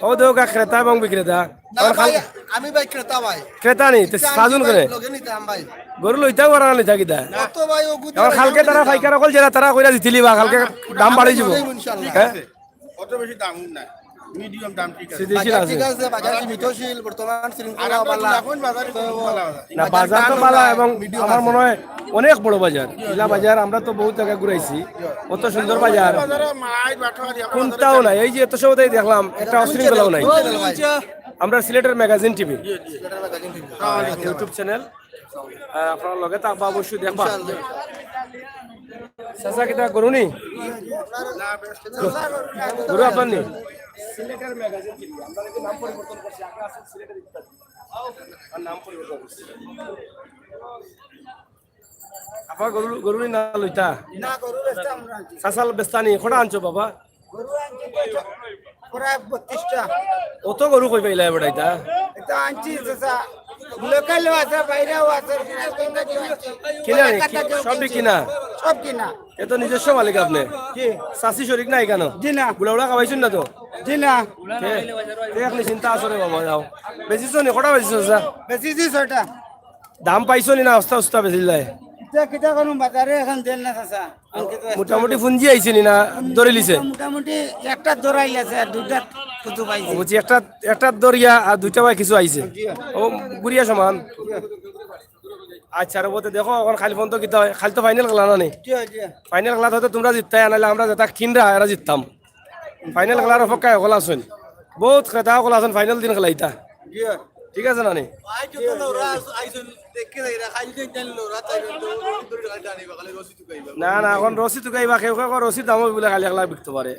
ও, দেখউক্কা, ক্রেতা এবং বিক্রেতা। না ভাই, আমি ভাই ক্রেতা ভাই। ক্রেতা নি, তে ইচ্ছা সাজুন আনছি ভাই, করে। লগে নিতাম ভাই। গরু লইতাও পারা না, লইতা কিতা? কত ভাই, ও গুতা এখন ভাই, কালকে আমি তারা নিতাম। পাইকার অকল যেরা তারা কইরা জিতিলিবা, কালকে না, না, দাম বাড়ি আমি যিবো। লইমু ইনশাআল্লাহ। হ্যাঁ? ঠিক আছে। অত বেশি দাম নাই। মিডিয়াম দাম ঠিক আছে। বাজার আছে। ঠিক আছে, বাজার সীমিতশীল, বর্তমান শৃঙ্খলা আর আমরা ভালা। এখন বাজারে তো খুব ভালা বাজার। না, বাজার তো ভালা এবং মিডিয়াম আমার আছে। মনে হয় অনেক বড় বাজার। ইলা বাজার আমরা তো বহুত জায়গা ঘুরাইছি। অত সুন্দর বাজার। বাজারে মাছ, বাটারি, আমরা কোনটাও বাজারে নাই। এই যে এত সময় তাই দেখলাম, একটা অশৃঙ্খলাও নাই। আমরা সিলেটের ম্যাগাজিন টিভি। সিলেটের ম্যাগাজিন টিভি। YouTube চ্যানেল। আহ, আপনারা লগে থাকবা, অবশ্যই দেখবা। চাচা, কিতা গরু নি? গরু আপনার নি? সিলেটের ম্যাগাজিন থেকে। আমরা কিন্তু নাম পরিবর্তন করছি, আগে আছিল সিলেটের ইত্যাদি। আর নাম পরিবর্তন করছি। আপনার গরু, গরু নি না লইতা? না, গরু বেচতাম না। চাচা বেচতা নি, কটা আনছো বাবা? গরু আনছি তো প্রায় বত্রিশটা। অত গরু কই পাইলা বেটা ইতা? এটা আনছি, চাচা। লোকালও আছে, বাইরেও আছে। কিনা নি? সবই কিনা? সব কিনা। এ তো নিজস্ব মালিক আপনি। জি। চাচি শরিক নাই কেন? জি না। বুড়া বুড়া খাওয়াইছেন না তো? জি না। কে? তে এখন চিন্তা আছে রে বাবা, যাও। বেচিছো নি? কটা বেচিছো, চাচা? বেচিছি ছয়টা। দাম পাইছো নি না? অস্তা উস্তা বেচিলাই। এটা কিতা করুন, বাজারে এখন দেন না, চাচা। মোটামুটি পুঞ্জি আইছে নি না ধরিলিছে? মোটামুটি একটা ধরাইল আছে আর দুইটা কুতু পাইছে। বুঝছি, একটা, একটা ধরিয়া আর দুইটা বা কিছু আইছে। জি। ও, গুড়িয়া সমান। আচ্ছা, রে বলতে দেখো, এখন খালি ফোন তো কিতা হয়, খালি তো ফাইনাল খেলা না নি? জি, জি। ফাইনাল খেলা হয়তো তোমরা জিততাই, নাইলে আমরা যেটা কিনরা, এরা জিততাম। ফাইনাল খেলার অপেক্ষায় হকল আছইন, বহুত ক্রেতা হকল আছইন, ফাইনাল দিন খেলাইতা। জি। ঠিক আছে না নি? না, না, এখন রশি তুকাইবা, কেউ কেউ রশির দামও বলে খালি এক লাখ বিকতে পারে।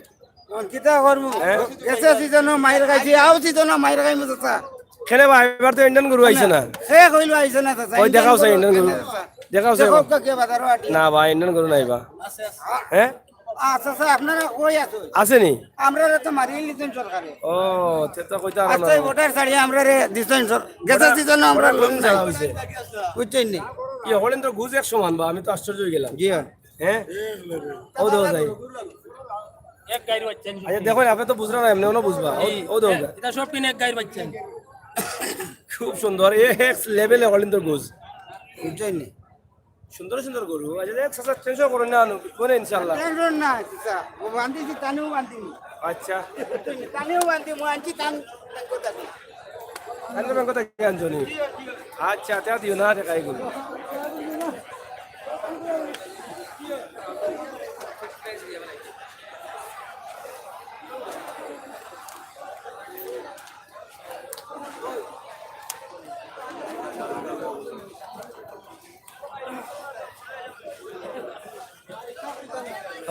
এখন কিতা করমু? হ্যাঁ? গেছে সিজনও মাইর খাইছি, আও সিজনও মাইর খাইমু, চাচা। কেনে বা, এবার তো ইন্ডিয়ান গরু আইছে না। সে কইলো আইছে না, চাচা। ওই দেখাও চাই ইন্ডিয়ান গরু। আইছে না, চাচা। দেখাও চাই। দেখো, কে বাজারও আটি। না ভাই, ইন্ডিয়ান গরু নাই বা। হ্যাঁ? আচ্ছা, চাচা, আপনারা কই আছো? আছে নি? আমরারে তো মারিয়ে নিতেন সরকারে। ও, তে তো কইতে পারো না। আচ্ছা, এই ভোটার ছাড়িয়ে আমরারে দিতেন সর-, গেছে দিতেন না, আমরা লোন নাই। বুঝছেন নি? কি হলেন তো গুজ এক সমান বা, আমি তো আশ্চর্য হয়ে গেলাম। জি হ্যাঁ। হ্যাঁ? ও দেখো যাই। এক গাইর বাচ্চা। আচ্ছা, দেখো, আপনি তো বুঝরা না, এমনি অন্য বুঝবা। ও, ও দেখো। এটা সব কিনে এক গাইর বাচ্চা। খুব সুন্দর, এ এক লেভেলে হলেন তো গুজ। বুঝছেন নি? সুন্দর সুন্দর গরু। আচ্ছা, দেখ, চাচা, টেনশন করো না, আনো, করে ইনশাআল্লাহ। টেনশন না, চাচা। ও বান্ধিছি, তানেও বান্ধিনি। আচ্ছা। তানেও বান্ধিমু, আনছি তান, তান কথা দি। তান কথা কি আনছো নি? আচ্ছা, তে দিও না, টেকা এগুলো।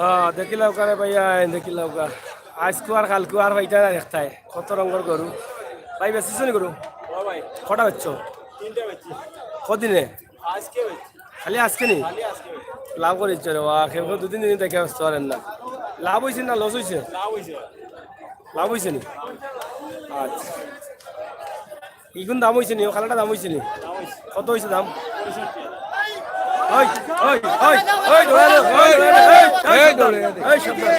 আহ, দেখিলাউক্কা রে ভাইয়া, দেখিলাউক্কা। আইজকু আর কাইলকু আর পাইতা না দেখতায়। কত রঙর গরু। ভাই, বেচিছো নি গরু? ও ভাই। কটা বেচছো? তিনটা বেচছি। কদিনে? আজকে বেচছি। খালি আজকে নি? খালি আজকে বেচছি। লাভ করিছো রে বা, কেউ কেউ দুই তিন দিন দেখে বেচতে পারেন না। লাভ অইছে না লস অইছে? লাভ অইছে। লাভ অইছে নি? আচ্ছা। ইগুন দাম অইছে নি? ও কালাটা দাম অইছে নি? দাম অইছে। কত অইছে দাম? পঁয়ষট্টি। ওই, ওই, ওই, ওই, দৌড়া দে, ওই, দৌড়া দে, এই, এই, এই, সাবধান, দৌড়া দে। এই, সাবধান।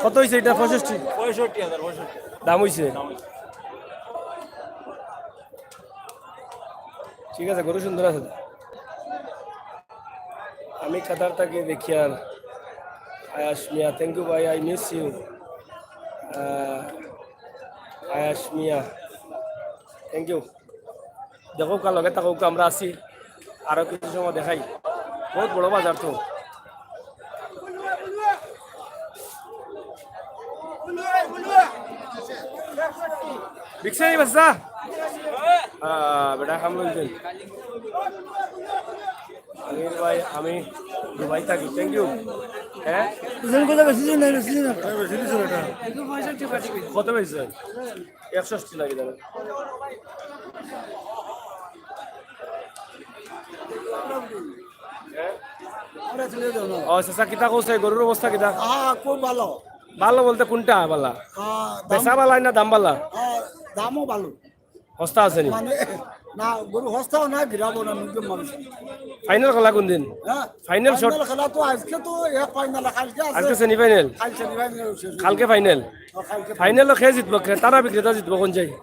কত অইছে এটা? পঁয়ষট্টি? পঁয়ষট্টি হাজার, পঁয়ষট্টি। দাম অইছে? দাম অইছে। ঠিক আছে, গরু সুন্দর আছে। আমি কাতার থাকি দেখি আর আয়াস মিয়া, thank you ভাই, I miss you। আহ, আয়াস মিয়া, thank you। দেখউক্কা, লগে থাকউক্কা, আমরা আছি, আরো কিছু সময় দেখাই। বহুত বড় বাজার তো। বিকছে নি বেচা? আহ, বেটা, কাম লইছেন। আমির ভাই, আমি দুবাই থাকি, thank you। হ্যাঁ? ওজন কত বেশি জন নাই, বেশি জন একটা। কত বেশি? একষট্টি লাগে দাদা। হ্যাঁ? ও, চাচা, কিতা কইছে? গরুর অবস্থা কিতা? হ্যাঁ, খুব ভালো। ভালো বলতে কোনটা ভালা? হ্যাঁ, দাম বেচা ভালা না দাম ভালা? হ্যাঁ, দামও ভালো। হস্তা আছে নি? মানে, না, গরু হস্তাও না, গিরাবো না, নিজের মানুষ। ফাইনাল খেলা কোন দিন? হ্যাঁ? Final shot? ফাইনাল খেলা তো আজকে তো এক ফাইনাল, কালকে আছে। আজকে সেমিফাইনাল? কাল সেমিফাইনাল শেষ। কালকে ফাইনাল? হ্যাঁ, কালকে ফাইনাল। ফাইনাল কে জিতবো? ক্রেতা না বিক্রেতা জিতবো কোন জায়গায়?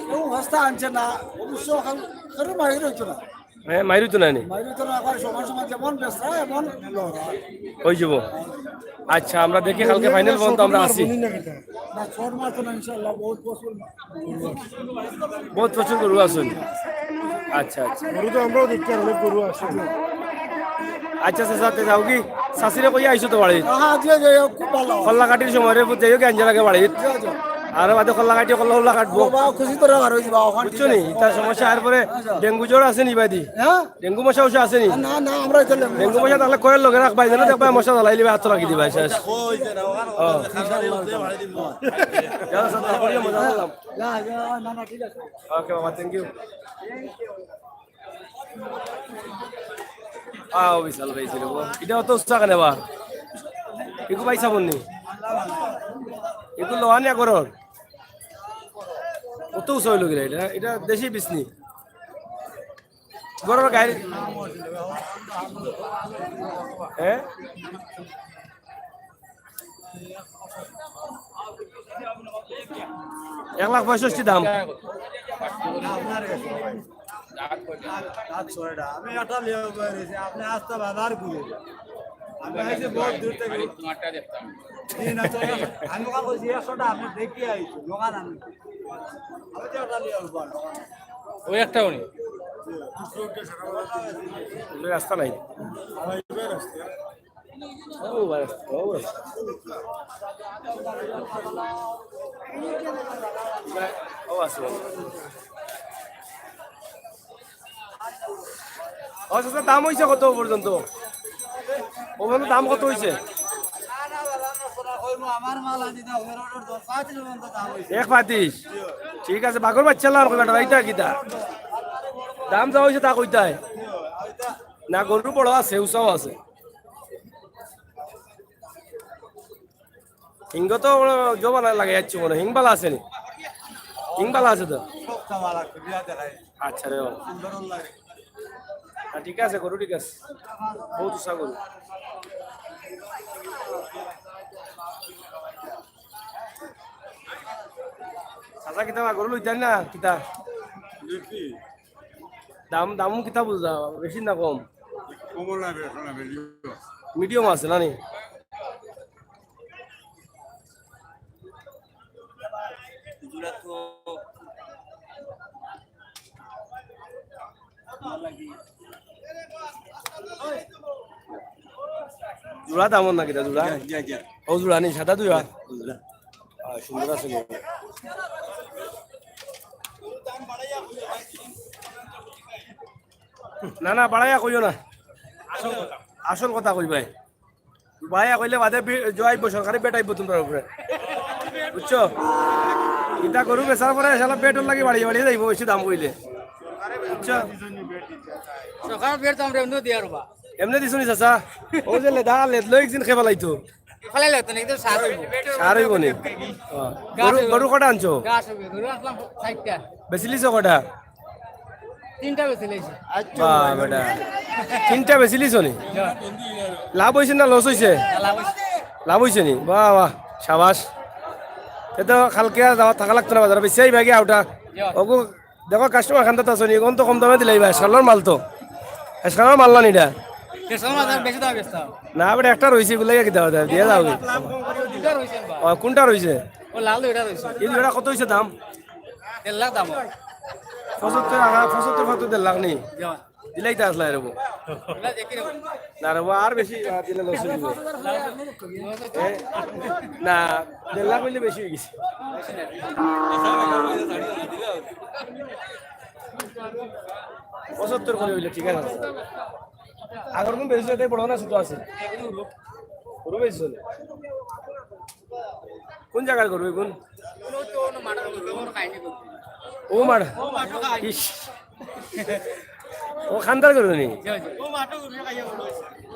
কেউ হস্তা আনছে না, অবশ্য কাল, কারো মাইর হইতো না। হ্যাঁ, মাইর হইতো না নি? মাইর হইতো না, আবার সমান সমান যেমন বেচা, এমন লড়া। হয়ে যাবো। আচ্ছা, আমরা দেখি কালকে ফাইনাল পর্যন্ত আমরা আছি। না, শর্ট মারতো না, ইনশাআল্লাহ, বহুত প্রচুর। বহুত প্রচুর গরু আছইন। আচ্ছা, আচ্ছা। গরু তো আমরাও দেখি, অনেক গরু আছে। আচ্ছা, চাচা, তে যাওগি? চাচিরে কইয়া আইছো তো বাড়িত? হ্যাঁ, জি, জি, খুব ভালো। কল্লা কাটির সময় রে, যাইও কি আনজা লাগে বাড়িত? জি, জি। আরো বাদে কল্লা কাটিও, কল্লা উল্লা কাটবো। বাবা, খুশি তো আর হইছে বাবা, ওখান বুঝছো নি? ইতা সমস্যা, আর পরে ডেঙ্গু জ্বর আছে নি বাদি? হ্যাঁ? ডেঙ্গু মশা উশা আছে নি? না, না, আমরা তো ডেঙ্গু মশা থাকলে কয়েল লগে রাখবায়, যেন দেখবায় মশা জ্বালাইলিবা, আত রাখি দিবায়, শেষ। ও। ইনশাআল্লাহ। যাও, সব তাড়াতাড়ি মজা করলাম। না, না, না, না, ঠিক আছে। ওকে বাবা, thank you। আও, বিশাল ভাই ছিল গো। ইটা অত উচ্চা কেনে বা? ইগু ভাই সাবন নি? ইগু লোহানিয়া ঘরর। অত উচ্চা অইলো কিলা ইটা? ইটা দেশি বিছনি। ঘরর গাইর। হ্যাঁ? এক লাখ পঁয়ষট্টি দাম। আমি একটা লিয়ে বেরিয়েছি, আপনি আস্তে বাজার ঘুরে। আমি আইছি বহুত দূর থেকে। তোমারটা দেখতাম। জি, না, তো আমি কইছি একশোটা আপনি দেখিয়ে আইছি, দোকান আমি। আমি তো একটা লিয়ে আসবো, দোকান। ওই একটাও নেই। রাস্তা নাই। ও ভাই, ও ভাই। ও আছে, ও আছে। ও চাচা, দাম অইছে কত পর্যন্ত? ও বন্ধু, দাম কত অইছে? এক পঁয়ত্রিশ। ঠিক আছে, বাঘর বাচ্চা লাম কইবা, এটা কিতা? দাম যা অইছে তা কইতায়। না, গরু বড় আছে, উষাও আছে। হিঙ্গ তো জমানা লাগে যাচ্ছে মনে হয়। হিং বালা আছে নি? হিং বালা আছে তো? আচ্ছা রে বাবা। হ্যাঁ, ঠিক আছে, গরু ঠিক আছে। বহুত উষা গরু। চাচা, কিতা বা গরু লইতেন না? কিতা? দাম, দাম কিতা বুঝলা? বেশি না কম? কমও না, বেশি না, মিডিয়াম। মিডিয়াম আছে না নি? জোড়া দাম না কিতা জোড়া? জি, জি, জি। ও জোড়া নি, সাদা দুই আর? জোড়া। আহ, সুন্দর আছে গো। না, না, বাড়াইয়া কইও না। আসল কথা কইবায়। বাড়াইয়া কইলে বাদে বি-, জয় আইবো, সরকারে বেট আইবো তোমরার উপরে। বুঝছো? ইটা গরু বেচার পরে শালা বেটর লাগি বাড়িয়ে বাড়িয়ে যাইবো, বেশি দাম কইলে। বুঝছো? সরকার বেট তো আমরা এমনিও দিয়া রবা। এমনি দিছো নি চাচা? ও যে লেদা, লেদ লই একদিন খেয়ে ফেলাইতো। ফালাই লাগতো না, কিন্তু সার অইবো। সার অইবো নি? ও। ঘাস গরু, অইবো। গরু কটা আনছো? ঘাস অইবো, গরু আনলাম ষাইটটা। বেচিলিছো কটা? তিনটা বেচিলিছি। বাহ, বেটা। তিনটা বেচিলিছো নি? জি। লাভ অইছে না লস অইছে? না, লাভ অইছে। লাভ অইছে নি? বাহ, বাহ, সাবাস। এ তো কালকে আর যাওয়া থাকা লাগতো না বাজারে, বেশি আইবা গিয়া ওটা। জি। ওগো, দেখো, কাস্টমার খান্দাত আছো নি, এখন তো কম দামে দিলাইবা, এসকালর মাল তো। এসকালর মাল না নি ইটা? দেড়শো মাল আর বেশি দামে বেচতাম। না, বেটা, একটা রইছে, এগুলাই কিতা দাও, দিয়া যাও। দুইটা রইছে বা। ও, কোনটা রইছে? ও লাল দুইটা রইছে। এই দুইটা কত অইছে দাম? দেড় লাখ দাম। পঁচাত্তর, আহা, পঁচাত্তর, পঁচাত্তর, দেড় লাখ নি? জি। দিলাইতা আসলা রে বো। না রে বো, আর বেশি, আর দিলে লস অইবো। এ, না, দেড় লাখ অইলে বেশি অই গেছে। পঁচাত্তর করি অইলে ঠিক আছে। আগর গুন বেশি, এটাই বড় না, ছোট আছে? গরু বেশি চলে। কোন জাগার গরু এগুন? ও মার। ইস। ও খান্দার গরু নি?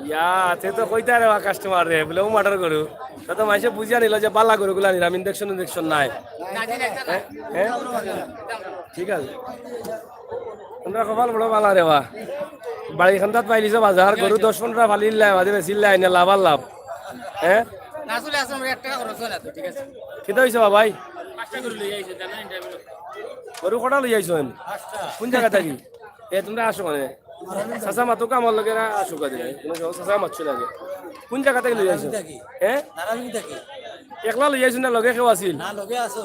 ইয়া, তে তো কইতা রে বা কাস্টমার রে, বলে ও মাটার গরু। তা তো মাইসে বুঝিয়া নিল যে বালা গরুগুলা নিলাম, ইনজেকশন ইনজেকশন নাই। হ্যাঁ? হ্যাঁ? ঠিক আছে। তোমরা কপাল বড় বালা রে বা। বাড়ি খান্দাত পাইলিছো বাজার, গরু দশ পনেরোটা ফালিল্লায়, বাদে বেচিল্লায়, না লাভ আর লাভ। হ্যাঁ? না, আসলে, আসলে, আমরা এক টাকা খরচ হয় না তো, ঠিক আছে? কিতা অইছে বা ভাই? পাঁচটা গরু লই আইছে, জানো, ইন্টারভিউ। গরু কটা লই আইছো? কোন জাগা থাকি? এ, তোমরা আসো মানে? চাচা মাতুক আমার লগে না, আসুক আগে। কোনো সময় চাচা মাতছো না আগে। কোন জাগা থাকি লই আইছো? নারায়ণগঞ্জ থাকি। হ্যাঁ? নারায়ণগঞ্জ থাকি। একলা লই আইছো না, লগে কেউ আছিল? না, লগে আছো।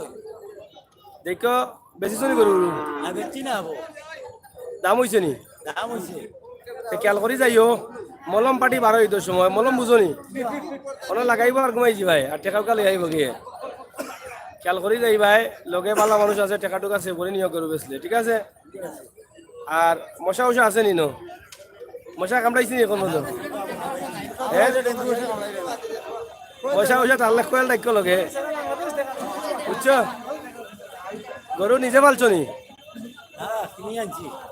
দেখো, বেশি চুরি করবো। না, বেচছি না, আবো। দাম অইছে নি? দাম অইছে। তে খেয়াল করি যাইও, মলম পাটি বারো অইতো সময়, মলম বুঝো নি? ওনা লাগাইবো আর ঘুমাই যাইবায়, আর টেকা উকা লই আইবো গিয়া। খেয়াল করি যাইবায়, লগে ভালা মানুষ আছে, টেকা টুকা save করি নিও গরু বেচলে, ঠিক আছে? আর মশা উষা আছে নি নো? মশা কামড়াইছে নি এখন পর্যন্ত? হ্যাঁ? মশা উষা তাহলে কয়েল ডাক্য লগে, বুঝছো? গরু নিজে পালছো নি?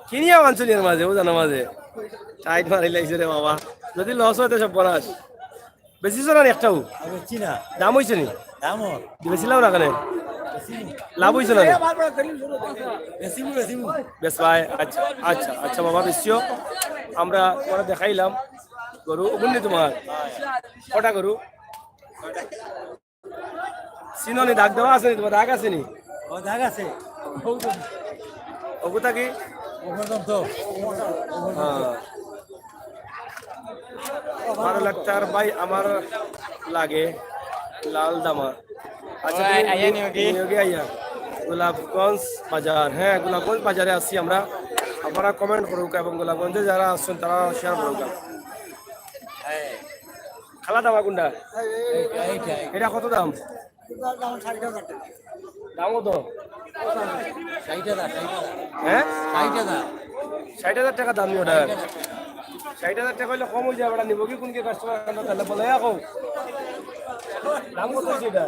কিনিয়া আনছো নি এর মাঝে, ও জানো মাঝে? টাইট মারি লাইছে রে বাবা। যদি লস হয় তো সব বনাস। বেচিছো না নি একটাও? দাম অইছে নি? বেচিলাও না কেনে? লাভ অইছে না নি? বেচবায়? আচ্ছা, আচ্ছা, আচ্ছা বাবা, বেচিও। আমরা তোমারে দেখাইলাম গরু, বুঝলি তোমার কটা গরু? চিনো নি, দাগ দেওয়া আছে নি? তোমার দাগ আছে নি? ও, দাগ আছে। ওগুতা কি? হ্যাঁ। বারো লাখ টাকার ভাই আমার লাগে লাল দামা। আচ্ছা, তুমি আইয়া নিও কি? নিও কি আইয়া? গোলাপগঞ্জ বাজার, হ্যাঁ, গোলাপগঞ্জ বাজারে আছি আমরা। আপনারা comment করুক এবং গোলাপগঞ্জে যারা আছেন তারা share করুক। খালা দামা কোনটা? এটা কত দাম? দাম কত? হ্যাঁ? ষাইট হাজার টাকা দাম নি ওটা। ষাইট হাজার টাকা অইলে কম অই যায়, ওটা নিবো কি কোন কি কাস্টমার? তাহলে বলে এখন দাম কত অইছে এটা?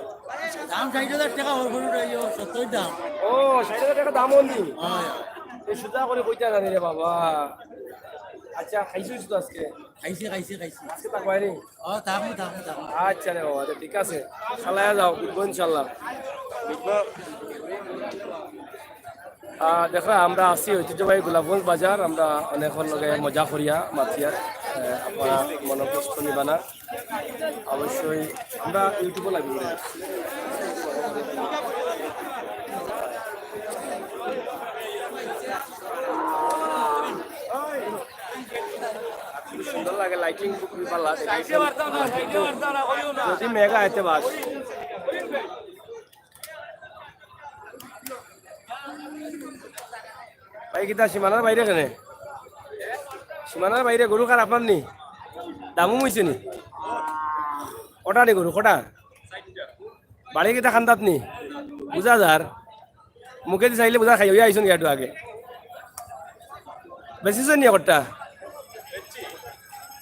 দাম ষাইট হাজার টাকা, ওর গরুটা এই ওর সত্তর দাম। ও, ষাইট হাজার টাকা দাম অইনি? হ্যাঁ। এই সুজা করি কইতা জানি রে বাবা। আচ্ছা, খাইছো তো আজকে? খাইছি, খাইছি, খাইছি। আজকে তা কয়নি? ও, তামু, তামু, তামু। আচ্ছা রে বাবা, আচ্ছা, ঠিক আছে। চালাইয়া যাও, বিকবো ইনশাল্লাহ। বিকবো। আহ, দেখরা, আমরা আছি ঐতিহ্যবাহী গোলাপগঞ্জ বাজার। আমরা অনেকর লগে মজা করিয়া মাতিয়ার, আহ, আপনারা মনে কষ্ট নিবা না। অবশ্যই আমরা YouTube-ও live করি। খুব সুন্দর লাগে, lighting খুব ভালো লাগে। যদি মেঘ আইতে বাস। ভাই, কিতা সীমানার বাইরে কেনে? সীমানার বাইরে গরু কার আপনার নি? দামু অইছে নি? কটা নি গরু, কটা? বাড়ি কিতা খান্দাত নি? বুঝা যার। মুখেদি চাইলে বুঝা খাই, অইয়া আইছন গিয়া একটু আগে। বেচিছন নি একটা?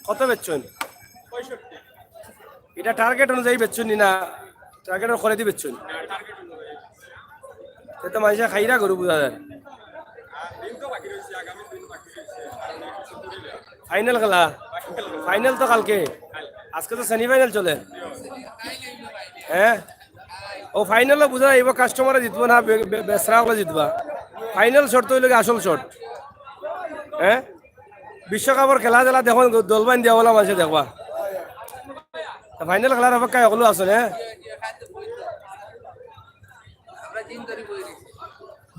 কত বেচছন? এটা target অনুযায়ী বেচছন নি না target করেদি বেচছন? তে তো মানষে খাইরা গরু বুঝা যার। Final খেলা, final তো কালকে, আজকে তো semi final চলে। হ্যাঁ, ও final-ও বুঝা যাইব, customer-এ জিতবো না বে-, বে-, বেচরা অকলে জিতবা। Final shot তো অইলো গি আসল shot। হ্যাঁ, বিশ্বকাপর খেলা টেলা দেখো, দল বান্ধি দিয়া অলা মানষে দেখবা। তা final খেলার অপেক্ষায় অকলউ আছো নি?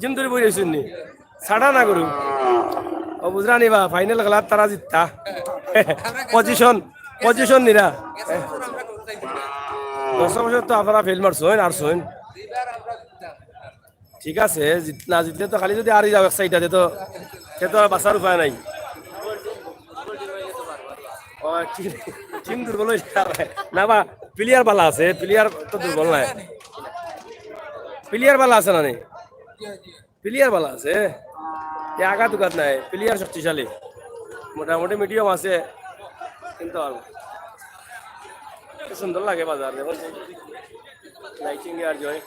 জিম ধরি বই রইছন নি? ছাড়া না গরু। ও বুঝরা নি বা, final খেলাত তারা জিততা। Position, position নিরা। দশ বছর তো আপনারা fail মারছন, হারছন। ঠিক আছে, জিত-, না জিতলে তো খালি যদি হারি যাও এক side-এ, তে তো, তে তো আর বাঁচার উপায় নাই। ও, কি, team দুর্বল অইছে। না বা, player ভালা আছে, player তো দুর্বল নায়। Player ভালা আছে না নি? Player ভালা আছে, এ আঘাত উঘাত নাই, player শক্তিশালী, মোটামুটি medium আছে, কিন্তু আর কি সুন্দর লাগে বাজার, দেখুন lighting আর জয়।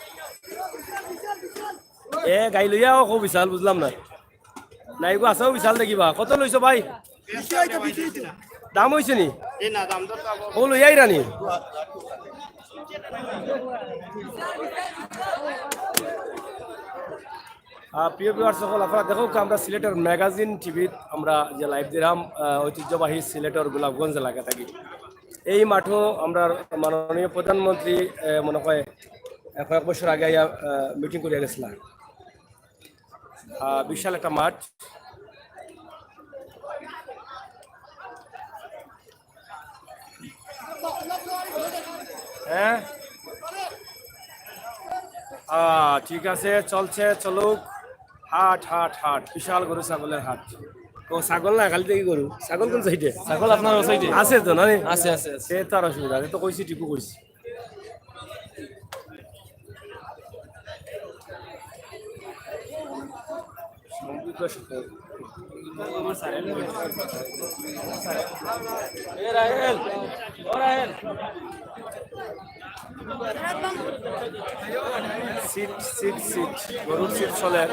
এ গাই লইয়াও খুব বিশাল, বুঝলাম না, নাইগো আছেও বিশাল দেখিবা। কত লইছো ভাই? দাম অইছে নি? ও লইয়া আইরা নি? আহ, প্রিয় viewers সকল, আপনারা দেখউক্কা, আমরা সিলেটর Magazine TV-ত আমরা যে live দিলাম, আহ, ঐতিহ্যবাহী সিলেটর গোলাপগঞ্জ এলাকা থাকি। এই মাঠো আমরার মাননীয় প্রধানমন্ত্রী, আহ, মনে হয়, আহ, কয়েক বছর আগে আইয়া, আহ, meeting করিয়া গেছিলা। আহ, বিশাল একটা মাঠ। হ্যাঁ? আহ, ঠিক আছে, চলছে, চলুক। হাট, হাট, হাট, বিশাল গরু ছাগলের হাট। ও, ছাগল না, খালি দেখি গরু। ছাগল কোন side-এ? ছাগল আপনার ও side-এ। আছে তো, না নি? আছে, আছে, আছে। সে তো আর অসুবিধা, আমি তো কইছি, টিপু কইছি। এ রাহেল, ও রাহেল। সিট, সিট, সিট। গরুর সিট চলের।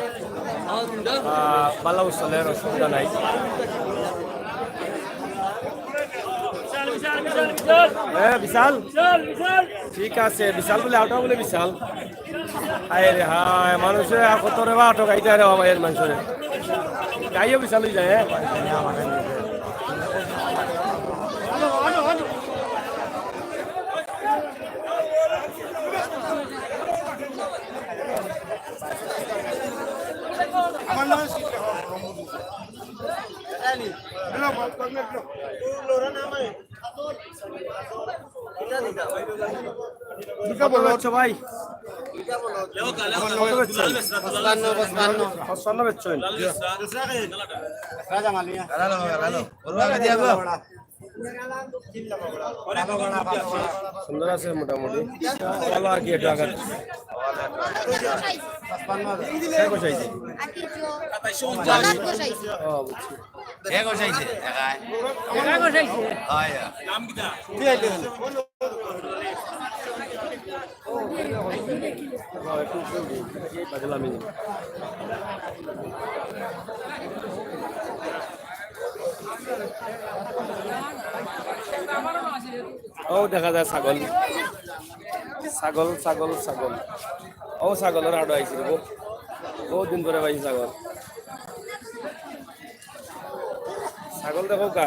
আহ, ভালাউ চলের, অসুবিধা নাই। বিশাল, বিশাল, বিশাল। এ, বিশাল। বিশাল, বিশাল। ঠিক আছে, বিশাল বলে আউটা বলে বিশাল। হায় রে হায়, মানুষে আর কত রে বা আটকাইতা রে বাবা এর মানুষরে। গাইও বিশাল অই যায়, হ্যাঁ। কত বেচছো ভাই? কত বেচছো? পঁচপান্ন, পঁচপান্ন। পঁচপান্ন বেচছো? সুন্দর আছে মোটামুটি। ভালো আর কি, একটু আঘাত। কে বসাইছে? ও, বুঝছি। কে বসাইছে? একাই? একাই বসাইছে। হয়, হয়। ও দেখা যায় ছাগল, ছাগল, ছাগল, ছাগল। ও ছাগলর আড়ো আইছি রে, বহু, বহুত দিন পরে পাইছি ছাগল। ছাগল দেখো কা।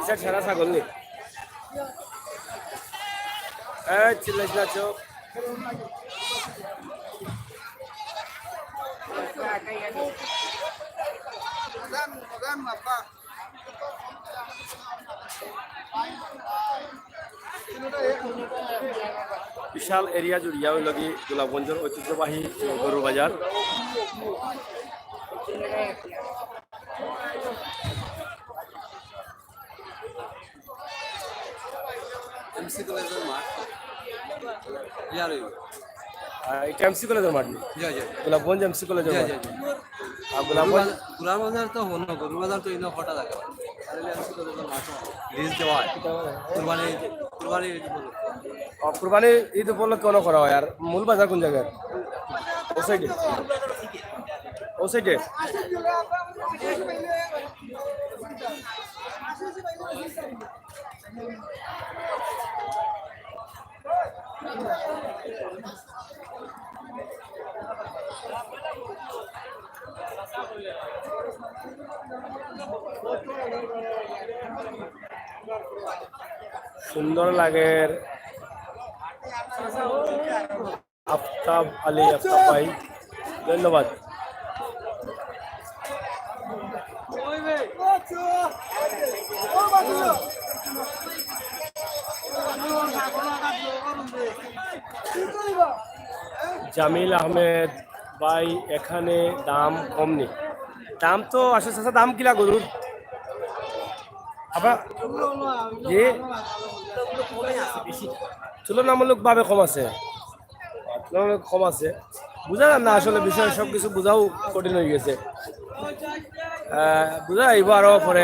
ইসা সারা ছাগল নি। এই চিল্লাইস না, চুপ। বিশাল এরিয়া জুড়িয়া অইলো কি গোলাপগঞ্জর ঐতিহ্যবাহী গরুর বাজার। এমসি কলেজর মাঠ। ইয়ার অইবো। আহ, এটা এমসি কলেজর মাঠ নি? জি, জি। গোলাপগঞ্জ এমসি কলেজর জি, মাঠ। জি, জি। আর গোলাপগঞ্জ বাজার, গোলাপগঞ্জ বাজার তো হলো, গরুর বাজার তো ইনো কটা জাগা। আর অইলে এমসি কলেজর মাঠ। লিজ দেওয়া হয়। কুরবানি, কুরবানি ঈদ উপলক্ষে। ও, কুরবানি ঈদ উপলক্ষে অনো করা হয়। আর মূল বাজার কোন জাগাত? ও সাইডে? ও সাইডে? সুন্দর লাগের। আফতাব আলী, আফতাব ভাই, ধন্যবাদ। জামিল আহমেদ ভাই, এখানে দাম কম নি? দাম তো আসলে, চাচা, দাম কিলা গরুর? আবার, জি, তুলনামূলকভাবে কম আছে। আপনার কম আছে, বুঝা যার না আসলে বিষয়, সব কিছু বুঝাও কঠিন অই গেছে। আহ, বুঝা যাইবো আরো পরে,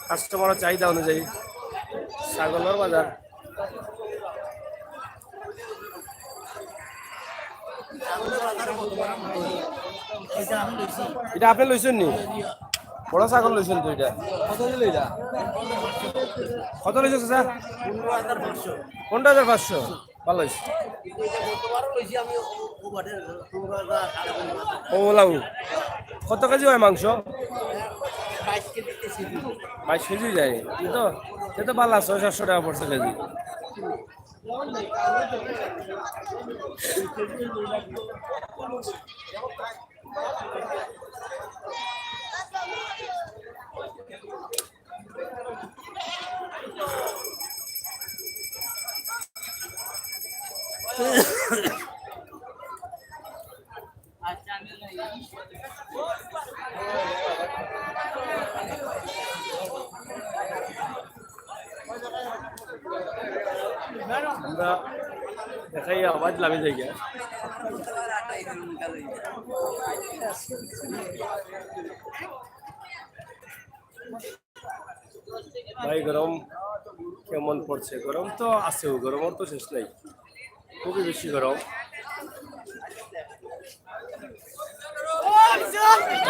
কাস্টমারর চাহিদা অনুযায়ী। ছাগলর বাজার। ইটা আপনে লইছইন নি? বড় ছাগল লইছইন তো ইটা। কত লইলা? কত লইছো চাচা? পনেরো হাজার পাঁচশো। ভালা অইছে। ও লাউ, কত কেজি অয় মাংস? বাইশ কেজি যায়। ই তো, তে তো ভালা, ছয় সাতশো টেকা পড়ছে কেজি। দেখাই আবার লামি যাই গিয়া। ভাই, গরম কেমন পড়ছে? গরম তো আছেও, গরমর তো শেষ নাই, খুবই বেশি গরম।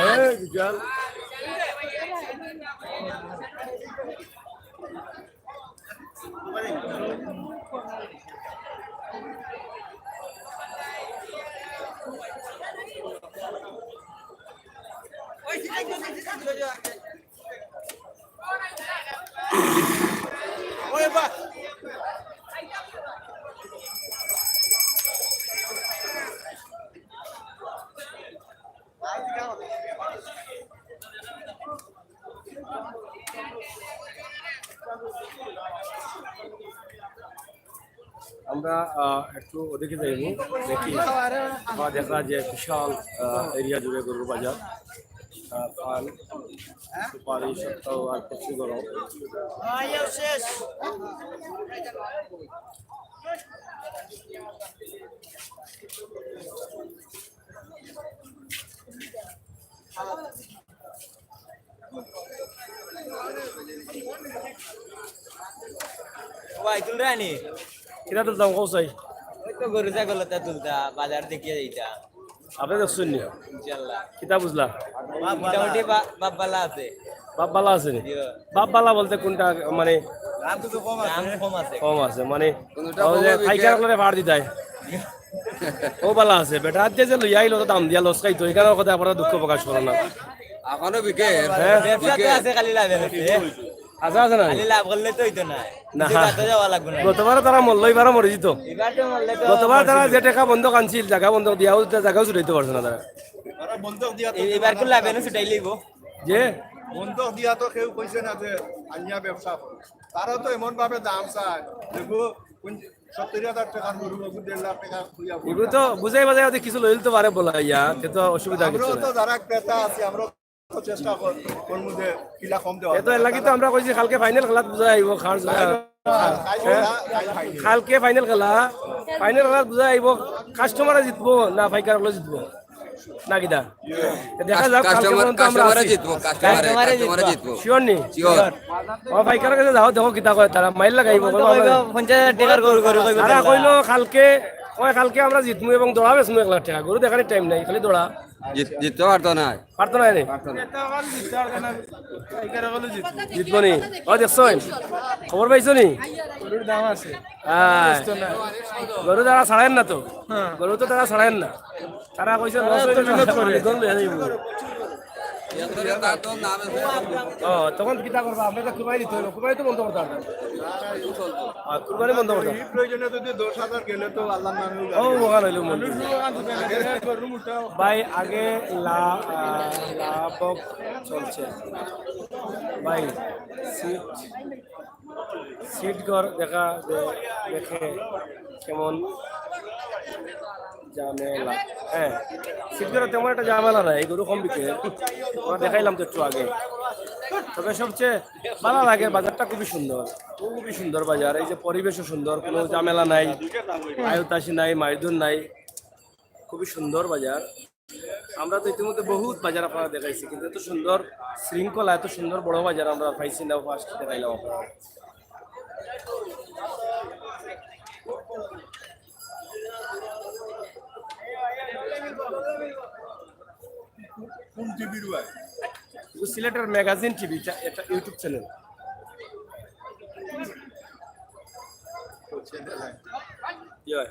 এই বিশাল। আমরা, আহ, একটু ওদিকে যাইব, দেখি। আহ, দেখা যে বিশাল, আহ, এরিয়া জুড়ে গরুর বাজার। আহ, পান, সুপারি, সত্তাও আর কচু গরম। ভাই, তুলরা নি? কিতা তুলতাম, কও চাই? ওই তো গরু ছাগল ওটা তুলতা, বাজার দেখিয়া যাইতা। আপনি দেখছেন নি? ইনশাল্লাহ। কিতা বুঝলা? মোটামুটি বা-, বাপ ভালা আছে। বাপ ভালা আছে নি? জি। বাপ ভালা বলতে কোনটা, মানে? দাম কিছু কম আছে। দাম কম আছে। কম আছে, মানে, কোনটা ওই যে কম হবে পাইকার কি? অকলরে ফাড় দিতায়। ও ভালা আছে, বেটা, আজ যে লইয়া আইলো তো দাম দিয়া লস খাইতো, এখানে কথা আপনারা দুঃখ প্রকাশ করো না। এখনো বিকে, হ্যাঁ? ব্যবসা তো বিকে। আছে, খালি লাভে আছে। আছে, আছে না? খালি লাভ করলে তো হইতো না। না। কিন্তু তাতে যাওয়া লাগবে না। গতবারও তারা মরলো, এবারও মরে যেত। এবার তো মরলে তো গতবার তারা মরে যে যেত। টাকা বন্ধক আনছিল, জাগা বন্ধক দিয়া, ওই জাগাও ছুটাইতে পারছে না তারা। তারা বন্ধক দিয়া তো এ-, এবার কি লাভে না ছুটাই লইব? যে? বন্ধক দিয়া তো কেউ কইছে না যে আনিয়া ব্যবসা করো। তারা তো এমন ভাবে দাম চায়, দেখো, কোন সত্তর হাজার টাকার গরু, ওগু দেড় লাখ টাকা খুইয়া এগুলো তো বুঝাই বাজাই ওদের কিছু লইল তো পারে বলা ইয়া, তে তো অসুবিধা কিছু আমরাও নাই। তো যারা ক্রেতা আছি, আমরাও তো চেষ্টা কর-, করবো যে কিলা কম দেওয়া এ তো যায়। এর লাগি তো আমরা কইছি কালকে ফাইনাল খেলাত বুঝা আইব, কার জোড়া। কাল-, কাল-, কাল final। কালকে ফাইনাল খেলা, ফাইনাল খেলাত বুঝা আইব, কাস্টমারে জিতবো না পাইকার অকলে জিতবো, না কিতা? দেখা যাক, কালকে কাস্টমার, পর্যন্ত আমরা কাস্টমারে আছি। জিতবো, কাস্টমারে, কাস্টমারে কাস্টমারে জিতবো। জিতবো। শিওর নি? শিওর। ও পাইকারের কাছে যাও, দেখো কিতা কয় তারা, মাইল লাগাইবো, কইবো কইবো, আমরা পঞ্চাশ হাজার টাকার গরু, গরু কইবো তারা তারা। কইলো কালকে, কয় কালকে আমরা জিতমু এবং দড়া বেচমু এক লাখ টাকা। গরু দেখানির টাইম নাই, খালি দড়া। জিত-, জিততে পারতো না। পারতো না রে? পারতো না। জিতবো নি? ও দেখছো? খবর পাইছো নি? গরুর দাম আছে। হ্যাঁ। বেচতো না। গরু তারা ছাড়েন না তো। হ্যাঁ। গরু তো তারা ছাড়েন না। তারা কইছে তারা লস তো হইলে মেহনত করে। মালিক গরু লইয়া যাইবো। ও, তখন কিতা করবা? আপনি তো কুরবানি দিতে হইব। কুরবানি তো বন্ধ করতে পারবেন। আর কুরবানি বন্ধ করতে হবে। এই প্রয়োজনে যদি দশ হাজার গেলে তো আল্লাহর নামে ও, মহান হইল মন্দির। ভাই, আগে লা-, আহ, লাভক চলছে। ভাই, সিট, সিট ঘর দেখা দে-, দেখে কেমন ঝামেলা। হ্যাঁ, সিট ঘরে তেমন একটা ঝামেলা নাই, এই গরু কম বিকে। আমরা দেখাইলাম তো একটু আগে। তবে সবচেয়ে ভালো লাগে, বাজারটা খুবই সুন্দর, খুবই সুন্দর বাজার। এই যে পরিবেশও সুন্দর, কোনো ঝামেলা নাই, আয়তাসি নাই, মাইদুর নাই, খুবই সুন্দর বাজার। আমরা তো ইতিমধ্যে বহুত বাজার আপনারা দেখাইছি, কিন্তু এত সুন্দর শৃঙ্খলা, এত সুন্দর বড় বাজার আমরা পাইছি না, ফার্স্ট দেখাইলাম আপনারা। কোন টিভি রে ভাই? সিলেটের ম্যাগাজিন টিভি, এটা ইউটিউব চ্যানেল। ইয়ে।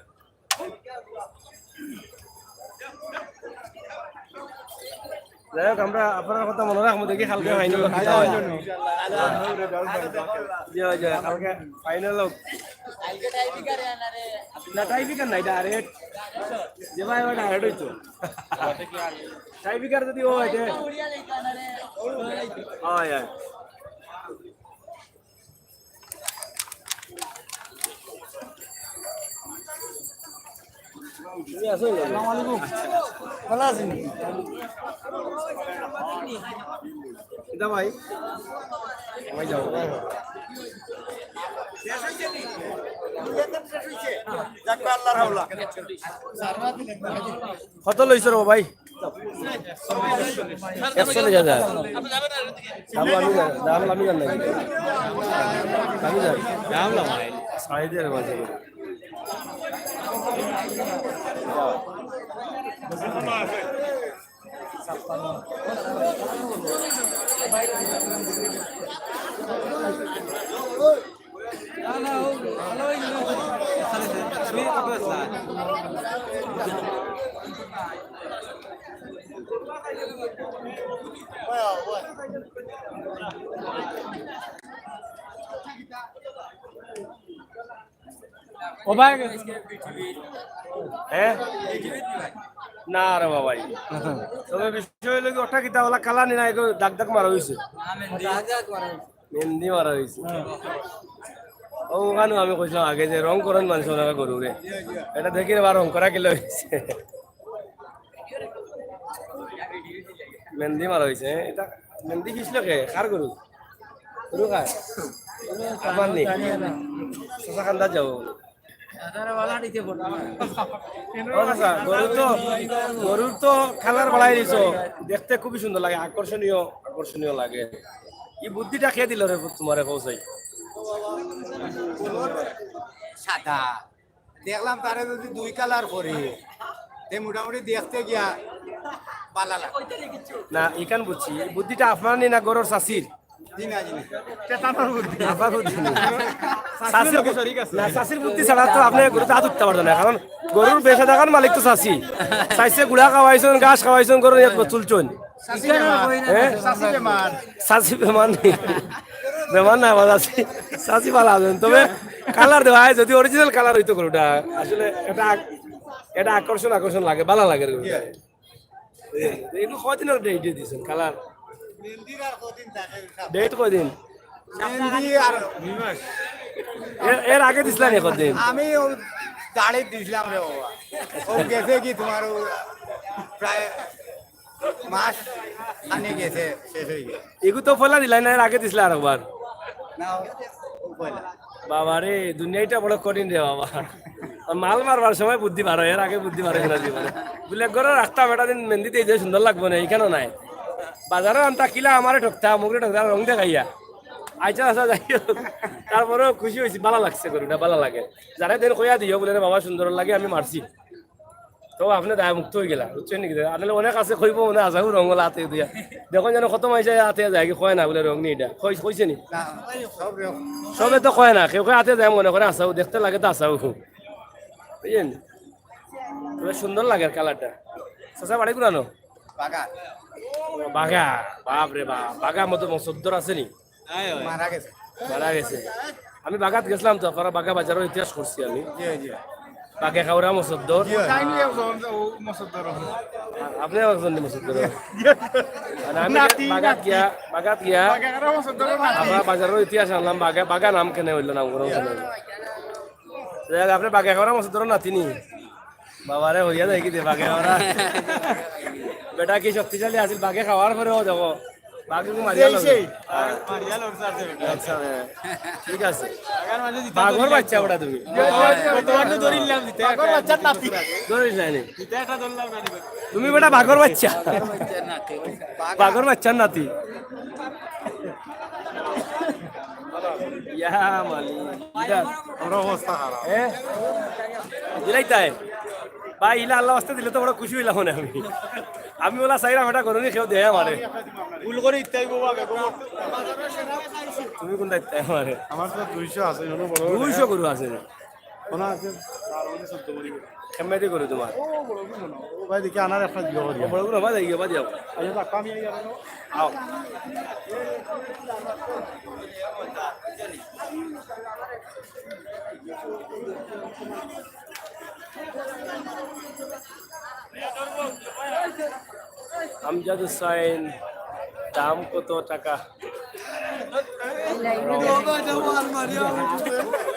যাই হোক, আমরা আপনার কথা মনে রাখবো, দেখি কালকে ফাইনাল কিতা হয়। জি, জি, কালকে ফাইনাল হোক। না, টাইব্রেকার নাই, ডাইরেক্ট। যে ভাই, ওই ডাইরেক্ট হইতো। টাইব্রেকার যদি ও হয়, যে হয়, হয়। তুমি আছো নি? আসসালামু আলাইকুম। ভালো আছেন? কিতা ভাই? ভাই যাও। কত লইছো রে ভাই? একচল্লিশ হাজার। দাম আমি জানি, দাম আমি জানি না। আমি জানি। দাম না ভাই। সাড়ে দেড় বাজে। ও ভাই। হ্যাঁ? না রে বাবা, তবে বিষয় হইলো কি, ওটা কিতা ওলা কালা নি না, এগো দাগ দাগ মারা হইছে। মেহেন্দি মারা হইছে। ও, ওখানে আমি কইছিলাম আগে যে রং করেন মানুষ ওনারা গরুরে। এটা দেখি রে বা রং করা কিলা হইছে। মেহেন্দি মারা হইছে, হ্যাঁ? এটা মেহেন্দি পিছলো কে? কার গরু? গরু কার? আমার নি। চাচা কান্দা যাবো। ও চাচা, গরু তো, গরুর তো কালার বাড়াই দিছো, দেখতে খুবই সুন্দর লাগে, আকর্ষণীয়, আকর্ষণীয় লাগে। কি বুদ্ধিটা কে দিল রে তোমারে, কও চাই? সাদা। দেখলাম তারে যদি দুই কালার করি, তে মোটামুটি দেখতে গিয়া বালা লাগে। না, ইখান বুঝছি, এই বুদ্ধিটা আপনার নি না গরুর চাচির? জি না, জি না। আপনার বুদ্ধি নি। চাচির, না, চাচির বুদ্ধি ছাড়া তো আপনি গরুতে হাত উঠতে পারতেন না, কারণ গরুর বেচা দেখার মালিক তো চাচি। চাচিয়ে গুড়া খাওয়াইছেন, ঘাস খাওয়াইছেন, গরু নিয়ে তুলছেন। চাচি বেমার। হ্যাঁ? চাচি বেমার। চাচি বেমার নি। বেমার না, বাবা, চাচি, চাচি ভালা আছেন। তবে কালার দেওয়া হয়, যদি অরিজিনাল কালার হইতো গরুটা, আসলে এটা আক-, এটা আকর্ষণ, আকর্ষণ লাগে, ভালা লাগে গরুটা। এগুলো কদিন ডেট দিয়েছেন কালার? মেহেন্দির আর কদিন থাকে? ডেট কদিন? মেহেন্দি আর এর, এর আগে দিছিলেন কদিন? আমি ও দাড়ি দিছিলাম রে বাবা। ও গেছে কি তোমার ও প্রায় মাস খানে গেছে, শেষ হয়ে গেছে। এগু তো পয়লা দিলাই না, এর আগে দিছিলে আরেকবার? না, ও পয়লা। বাবা রে, দুনিয়াটা বড় কঠিন রে বাবা। মাল মারবার সময় বুদ্ধি বাড়ে, এর আগে বুদ্ধি বাড়ে না জীবনে। বুলে, "ঘরে রাখতাম, এটা দিন মেহেন্দি দিয়ে যে সুন্দর লাগবো না, এখানেও নাই।" বাজারো আনতা কিলা আমারে ঠকতা, মুখে ঠকতা, রং দেখাইয়া। আচ্ছা, আচ্ছা, যাই হোক। তারপরেও খুশি হইছি, ভালা লাগছে গরুটা, ভালা লাগে। যারে দেন কইয়া দিও, বুলে, "রে বাবা, সুন্দর লাগে, আমি মারছি।" তো আপনি দায় মুক্ত হয়ে গেলা, বুঝছেন নাকি? আর নাহলে অনেক আছে কইবো মনে আসাও রং ওলা হাতে দিয়া। দেখুন যেন কত মাইসে হাতে যায় কি কয় না বুলে রং নি এটা। কই-, কইছে নি? না, সব রং। সবে তো কয় না, কেউ কয় হাতে যায় মনে করে আসাও, দেখতে লাগে তো আসাও। বুঝছেন? তবে সুন্দর লাগে কালারটা। চাচা বাড়ি কোনানো? বাগা। বাগা, বাপ রে বাপ, বাগা মতো মসদ্দর আছে নি? মারা গেছে। মারা গেছে। আমি বাগাত গেছিলাম তো, আপনারা বাগা বাজারর ইতিহাস করছি আমি। জি, জি। বাগে খাওরা মসদ্দর। জি, হয়। তাই নিয়ে একজন ও মসদ্দর। আপনি একজন মসদ্দর। আর আমি নাতি, বাগাত নাতি। গিয়া, বাগাত গিয়া, বাগে খাওরা মসদ্দর নাতি। আমরা বাজারর ইতিহাস আনলাম, বাগা, বাগা নাম কেনে হইল, নাম করা হইল। যাই হোক, আপনি বাগে খাওরা মসদ্দর নাতি নি? বাবারে, হইয়া যায় কি দে, বাগে খাওরা। বেটা কি শক্তিশালী আছিল, বাগে খাওয়ার পরেও দেখো। বাঘে মারিয়া সেই, লড়ে। সেই। হ্যাঁ। মারিয়া লড়ছে আছে বেটা। আচ্ছা, হ্যাঁ। ঠিক আছে। বাঘর বাচ্চা ওটা তুমি। তোমার তো ধরিলাম দিতে। বাঘর বাচ্চার নাতি। ধরিস নাই নি? দিতে একটা ধরলাম না দিবে। তুমি বেটা বাঘর বাচ্চা। বাঘর বাচ্চার নাতি। ইয়া মালিক। ইটা ওর অবস্থা খারাপ। হ্যাঁ? দিলাই তাই? ভাই, ইলা আল্লাহ ওয়াস্তে দিলে তো বড় খুশি হইলাম মানে আমি। আমি ওলা চাইলাম এটা করুনি, কেউ দেয় আমারে। ভুল করে ইত্যাদি বাবা, বেগম। তুমি কোন দায়িত্ব আমারে? আমার তো দুইশো আছে, কোনো বড় দুইশো গরু আছে। ওনা আছে, আর ওনা চোদ্দ মরি গরু। কেমনে দিয়ে গরু তোমার? ও বড় গরু মনে হয়। ও ভাই, দেখি আনার একটা দিও, ও বড় গরু, ভাই, দেখি, ভাই, যাও। আচ্ছা, তো আমি এই আর আও। আমজাদ হুসাইন, দাম কত টাকা?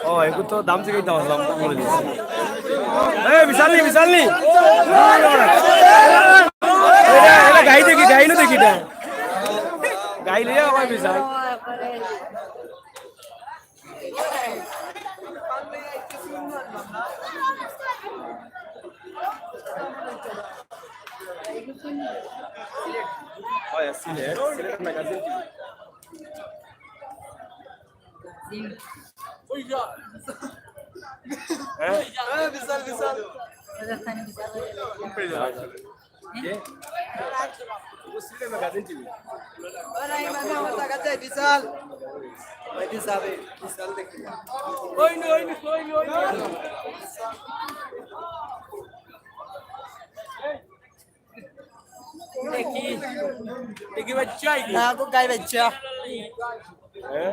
ও, এগুলো তো দাম থেকে দাম আসলাম, বলে দিচ্ছি। এ, বিশাল নি, বিশাল নি। এটা, এটা গাই দেখি, গাই না দেখি এটা। গাই লিয়া হয় বিশাল। হয়, সিলেট, সিলেট ম্যাগাজিন টিভি। হ্যাঁ? হ্যাঁ, বিশাল, বিশাল। কে? Sylhet magazine TV. বিশাল। ভাই, বিশাল, বিশাল দেখি। ওই নে, ওই নে, ওই নে, ওই নে। দেখি, দেখি বাচ্চা আইবি। না, গো, গাই বাচ্চা। হ্যাঁ?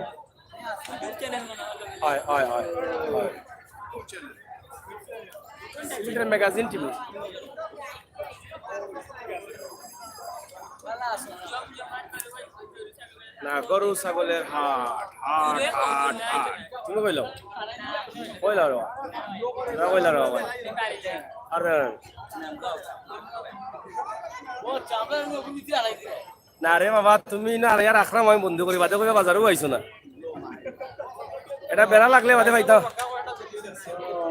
হয়, হয়, হয়, হয়। সিলেটের ম্যাগাজিন টিভি। না, গরু ছাগলের হাট, হাট, হাট, হাট। তুমি কইলো? কইলো রে বাবা। তুমি কইলো রে বাবা। আরে। না রে বাবা, তুমি না আর ইয়ার আখড়া আমি বন্ধ করি, বাদে কইবা বাজারও আইছো না। এটা বেড়া লাগলে বাদে পাইতাম।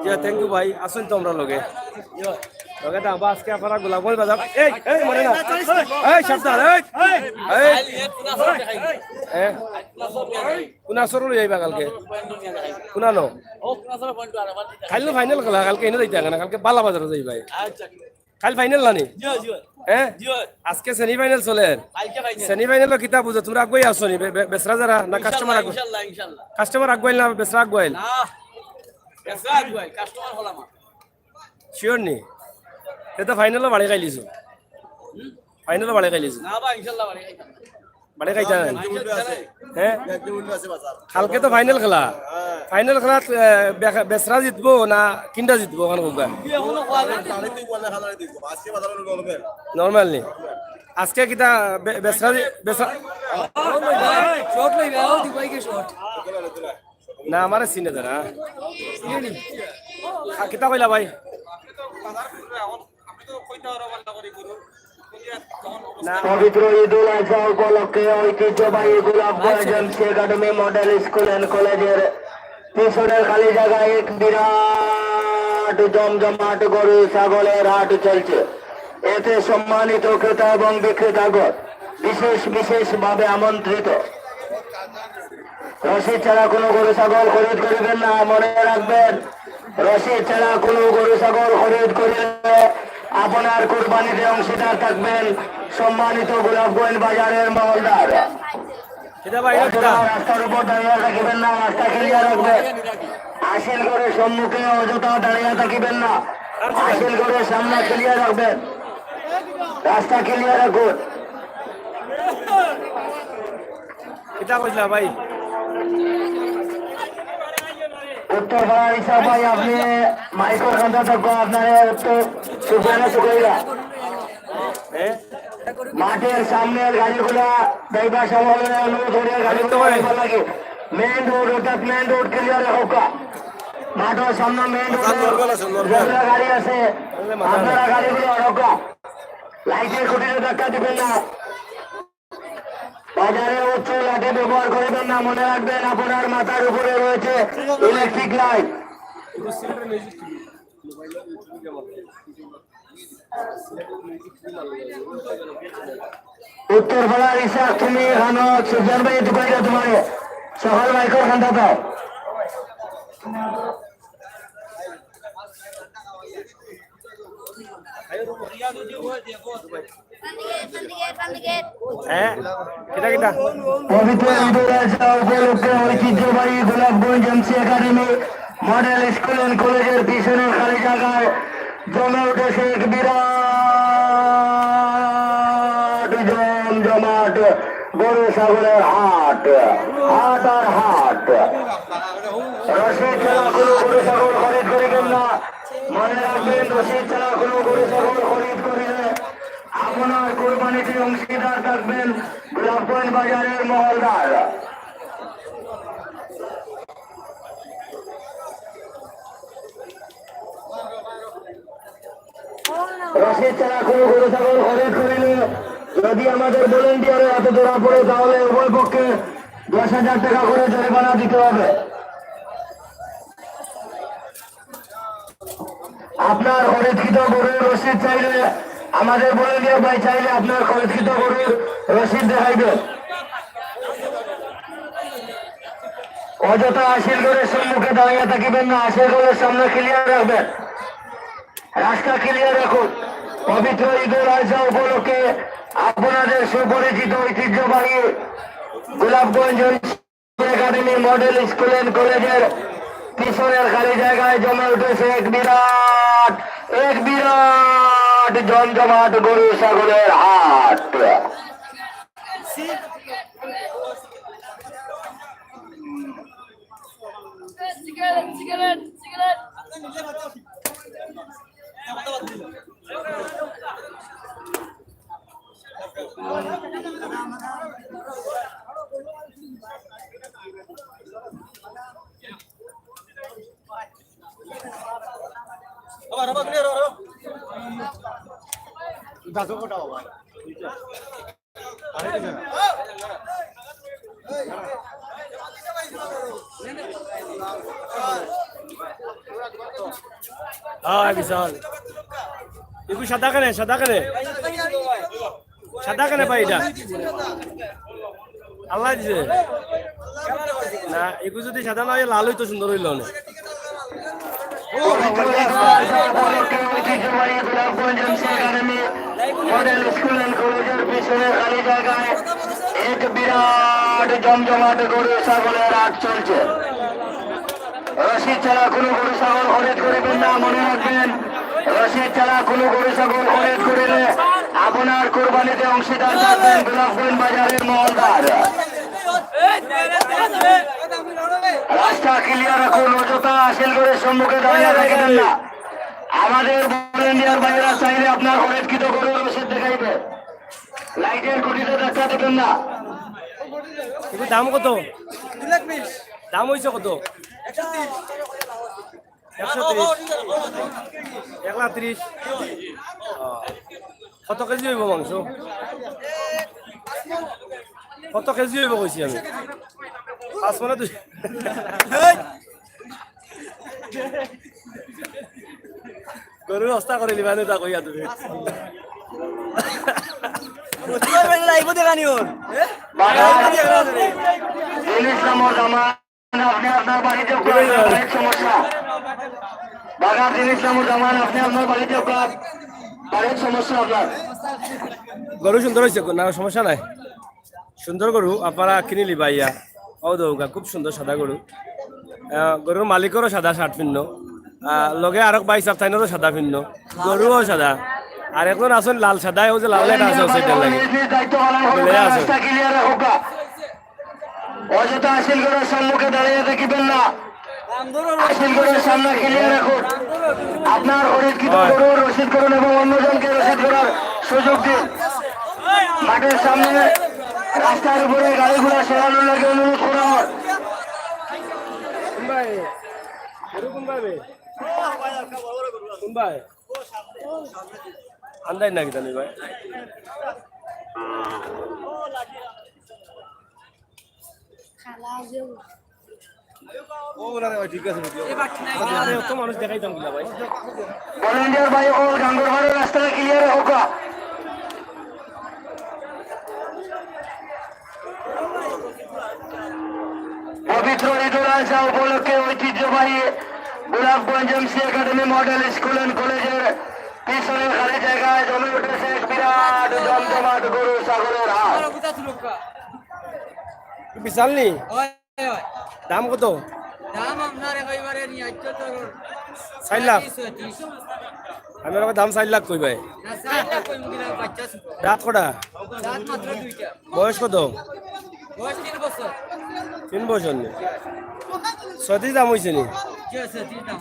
জি, thank you ভাই, আসুন তো আমরা লগে। লগে তো আবার আজকে আপনারা গোলাপগঞ্জ বাজার। এই, এই, মানে না। এই, সাবধান, এই, এই। হ্যাঁ? কোন আসরও লই যাইবা কালকে? কোন আনো? কাইল ফাইনাল খেলা, কালকে এনে যাইতে না, কালকে বালা বাজারও যাইবা। কাইল ফাইনাল না নি? জি, জি। হ্যাঁ? জি। আজকে সেমিফাইনাল চলের। কালকে ফাইনাল। সেমিফাইনালও কিতা বুঝো? তোমরা আগুয়াই আছো নি? বে-, বে-, বেচরা যারা না ইনশাল্লাহ, কাস্টমার আগুয়াইল? ইনশাল্লাহ, ইনশাল্লাহ। কাস্টমার আগুয়াইল না বেচরা আগুয়াইল? না, বেচরা আগুয়াইল, কাস্টমার হলাম। শিওর নি? তে তো ফাইনালও বাড়ি খাইলিছো। হুম? ফাইনালও বাড়ি খাইলিছো। না বা, ইনশাল্লাহ বাড়ি খাইতাম। বাড়ি খাইতা না? হ্যাঁ? কালকে তো ফাইনাল খেলা। ফাইনাল খেলাত, এ, বে-, বেচরা জিতবো না কিনরা জিতবো, ওখানে কউক্কা। নরমাল নি? আজকে কিতা বে-, বেচরা জি-, বেচরা না, আমারে চিনে তারা। আ, কিতা কইলা ভাই? না। পবিত্র ঈদ উল আজহা উপলক্ষে ঐতিহ্যবাহী Golapganj MC academy model school and কলেজের পিছনের খালি জায়গায় এক বিরাট জমজমাট গরু ছাগলের হাট চলছে। এতে সম্মানিত ক্রেতা এবং বিক্রেতাগণ বিশেষ বিশেষভাবে আমন্ত্রিত। রসিদ ছাড়া কোনো গরু ছাগল খরিদ করিবেন না, মনে রাখবেন, রসিদ ছাড়া কোনো গরু ছাগল খরিদ করিলে আপনার কুরবানিতে অংশীদার থাকবেন সম্মানিত গোলাপগঞ্জ বাজারের মহলদার। রাস্তার উপর দাঁড়িয়ে থাকিবেন না, রাস্তা ক্লিয়ার রাখবেন। আসিল ঘরের সম্মুখে অযথা দাঁড়িয়ে থাকিবেন না, আসিল ঘরের সামনে ক্লিয়ার রাখবেন, রাস্তা ক্লিয়ার রাখুন। কিতা কইলা ভাই? উত্তর পাড়ার ইসা ভাই, আপনি মাইকর কান্দা থাকো, আপনারে উত্তর সুফিয়ানা চুকাইরা। হ্যাঁ? মাঠের সামনের গাড়িগুলা, ড্রাইভার সাহেব, অনুরোধ করি, গাড়িগুলা লাগে। মেইন রোড, অর্থাৎ মেইন রোড ক্লিয়ার রাখুক্কা। মাঠের সামনে মেইন রোড, যেগুলা গাড়ি আছে, আপনারা গাড়িগুলা রাখুক্কা। লাইটের খুঁটিতে ধাক্কা দিবেন না। বাজারে উচ্চ লাঠি ব্যবহার করবেন না, মনে রাখবেন আপনার মাথার উপরে রয়েছে ইলেকট্রিক লাইট। উত্তর পাড়ার ইসাক, তুমি এখানো সুফিয়ান ভাই একটু কইরা তোমারে সকাল মাইকর খান্দা দাও। হ্যাঁ? কিতা কিতা? পবিত্র ঈদ উল আজহা উপলক্ষে ঐতিহ্যবাহী Golapganj MC academy model school and কলেজের পিছনের খালি জায়গায় জমে উঠেছে এক বিরাট জমজমাট গরু ছাগলের হাট। হাট আর হাট। রসিদ ছাড়া কোনো গরু ছাগল খরিদ করিবেন না। মনে রাখবেন, রসিদ ছাড়া কোনো গরু ছাগল খরিদ করিলে আপনার কোরবানিতে অংশীদার থাকবেন গোলাপগঞ্জ বাজারের মহলদার। রসিদ ছাড়া কোনো গরু ছাগল খরিদ করিলে যদি আমাদের ভলেন্টিয়ারের হাতে ধরা পড়ে, তাহলে উভয় পক্ষে দশ হাজার টাকা করে জরিমানা দিতে হবে। আপনার খরিদকৃত গরুর রসিদ চাইলে, আমাদের ভলেন্টিয়ার ভাই চাইলে আপনার খরিদকৃত গরুর রসিদ দেখাইবে। অযথা হাসিল ঘরের সম্মুখে দাঁড়িয়ে থাকিবেন না, হাসিল ঘরের সামনে ক্লিয়ার রাখবেন, রাস্তা ক্লিয়ার রাখুন। পবিত্র ঈদুল আজহা উপলক্ষে আপনাদের সুপরিচিত ঐতিহ্যবাহী Golapganj academy model school and কলেজের পিছনের খালি জায়গায় জমে উঠেছে এক বিরাট, এক বিরাট জমজমাট গরু ছাগলের হাট। হ্যাঁ, বিশাল। একটু সাদা কেনে, সাদা কেনে? সাদা কেনে ভাই এটা? আল্লাহ দিছে। না, একটু যদি সাদা না হয়, লাল হইতো সুন্দর হইলো অনেক। ঐতিহ্যবাহী Golapganj MC academy model school and কলেজের পিছনে খালি জায়গায় এক বিরাট জমজমাট গরু ছাগলের হাট চলছে। রসিদ ছাড়া কোনো গরু ছাগল খরিদ করিবেন না, মনে রাখবেন, রসিদ ছাড়া কোনো গরু ছাগল খরিদ করিলে আপনার কোরবানিতে অংশীদার থাকবেন গোলাপগঞ্জ বাজারের মহলদার। রাস্তা ক্লিয়ার রাখুন, অযথা হাসিল ঘরের সম্মুখে দাঁড়িয়ে থাকিবেন না। আমাদের ভলেন্টিয়ার ভাইরা চাইলে আপনার খরিদকৃত গরুর রসিদ দেখাইবে। লাইটের খুঁটিতে ধাক্কা দিবেন না। এগুলোর দাম কত? দাম হইছে কত? একশো তিরিশ। এক লাখ তিরিশ। ও। কত কেজি হইব মাংস? কত কেজি হইব কইছি আমি? পাঁচ মানে দুই। গরু হস্তা করে নিবা নে, তা কইয়া তুমি। প্রতিবার বেলা লাইভও দেখানি ওর। বাগার, জিনিস নামর জামান, আপনি আপনার বাড়িতে বাড়ির সমস্যা। বাগার, জিনিস নামর জামান, আপনি আপনার বাড়িতে বাড়ির সমস্যা আপনার। গরু সুন্দর হইছে, না সমস্যা নাই। সুন্দর গরু, আপনারা কিনিলি ভাইয়া। ও দৌগা, খুব সুন্দর সাদা গরু। আহ, গরুর মালিকেরও সাদা শার্ট পিন্ন। আহ, লগে আরক ভাই সাহেব তাইনরও সাদা পিন্ন। গরুও সাদা। আর একজন আছেন লাল সাদা, ও যে লাল এটা আছে, সেটা লাগে। মিলে আছে। অযথা হাসিল ঘরের সম্মুখে দাঁড়িয়ে থাকিবেন না। হাসিল ঘরের সামনে ক্লিয়ার রাখুন। আপনার খরিদকৃত গরুর রসিদ করুন এবং অন্যজনকে রসিদ করার সুযোগ দিন। মাঠের সামনে রাস্তার উপরে গাড়িগুলা সরানোর লাগি অনুরোধ করা হয়। কোন ভাই? গরু কোন ভাই? কোন ভাই? আন্দাজ নাকি জানি ভাই? ও, না, না, ঠিক আছে, ঠিক আছে। আরে, অত মানুষ দেখাইতাম কিলা ভাই? ভলেন্টিয়ার ভাই, ও গাঙ্গুর ভাড়া রাস্তাটা ক্লিয়ার হোক। পবিত্র ঈদুল আজহা উপলক্ষে ঐতিহ্যবাহী Golapganj MC academy model school and কলেজের পিছনে খালি জায়গায় জমে উঠেছে এক বিরাট জমজমাট গরু ছাগলের হাট। বিশাল নি? দাম কত? দাম আপনার একেবারে নিয়ে আসছে তো। চার লাখ? ছয়ত্রিশ। আমি ওর দাম চার লাখ কই ভাই। না, চার লাখ কই মুখে না, বাচ্চা ছোট। দাঁত কটা? দাঁত মাত্র দুইটা। বয়স কত? বয়স তিন বছর। তিন বছর নি? ছয়ত্রিশ দাম হইছে নি? জি, ছয়ত্রিশ দাম।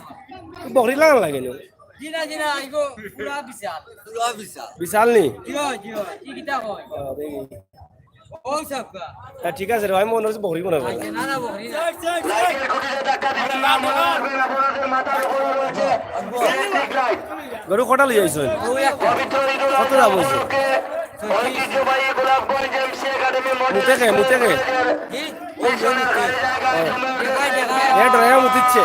বকরি লাগান লাগে নি? জি না, জি না, আইগো পুরা বিশাল। পুরা বিশাল। বিশাল নি? জি হয়, জি হয়। কি কিতা হয়? ও, দেখি। ও সবকা। হ্যাঁ, ঠিক আছে রে ভাই, মনে হচ্ছে বকরি মনে হয়। আচ্ছা, না, না, বকরি না। লাইটের খুঁটিতে ধাক্কা দিবেন না, মনে রাখবেন আপনাদের মাথার উপরে রয়েছে ইলেকট্রিক লাইট। গরু কটা লই আইছো? ও একটা। পবিত্র ঈদুল কত দাম আজহা হইছে? উপলক্ষে ঐতিহ্যবাহী গোলাপগঞ্জ এমসি একাডেমি মডেল মুতেকে, মুতেকে। জি? মিশনের খালি জায়গায় জমে উঠেছে এ ডরাইয়া মুতিচ্ছে।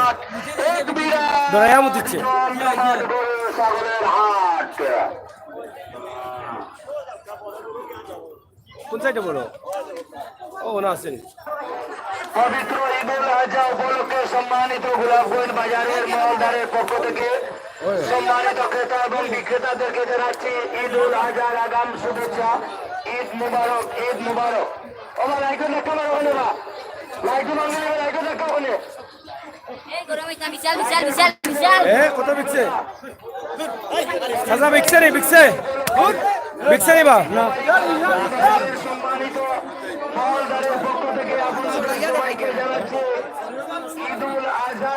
এক বিরাট ডরাইয়া মুতিচ্ছে। জমজমাট গরু ছাগলের হাট। কোন সাইডে বড়? ও, ওনা আছেন। পবিত্র ঈদুল আজহা উপলক্ষে সম্মানিত গোলাপগঞ্জ বাজারের মহলদারের পক্ষ থেকে সম্মানিত ক্রেতা এবং বিক্রেতাদেরকে জানাচ্ছি ঈদুল আজহার আগাম শুভেচ্ছা। ঈদ মুবারক, ঈদ মুবারক। ও বা, লাইটও দেখা মারো ওখানে বা। লাইটও ভাঙলে বা, লাইটও দেখা ওখানে। এই গরম এটা বিশাল, বিশাল, বিশাল, বিশাল। এ, কত বিকছে? চাচা, বিকছে নি, বিকছে? বিকছে নি বা?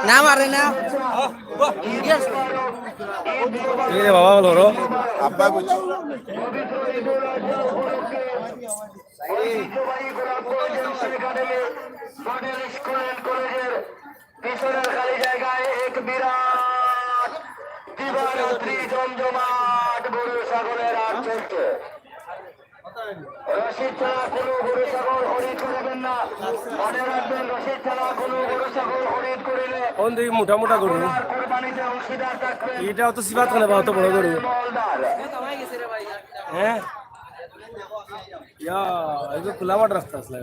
না মারে না। এই রে বাবা, বলো রো। আব্বা বুঝছো? ঐতিহ্যবাহী Golapganj academy model school and কলেজের পিছনের খালি জায়গায় এক বিরাট দিবারাত্রি জমজমাট গরু ছাগলের হাট চলছে। রশিদ ছাড়া কোনো গরু ছাগল খরিদ করবেন না। মনে রাখবেন, রশিদ ছাড়া কোনো গরু ছাগল খরিদ করিলে কোন দিকে মোটা মোটা গরু? আপনার কোরবানিতে অংশীদার থাকবেন। এটা অত সিবাত কেনে বা, অত বড় গরু? মহলদার। হ্যাঁ? ইয়া, এই তো খোলা মাঠ রাস্তা আছে।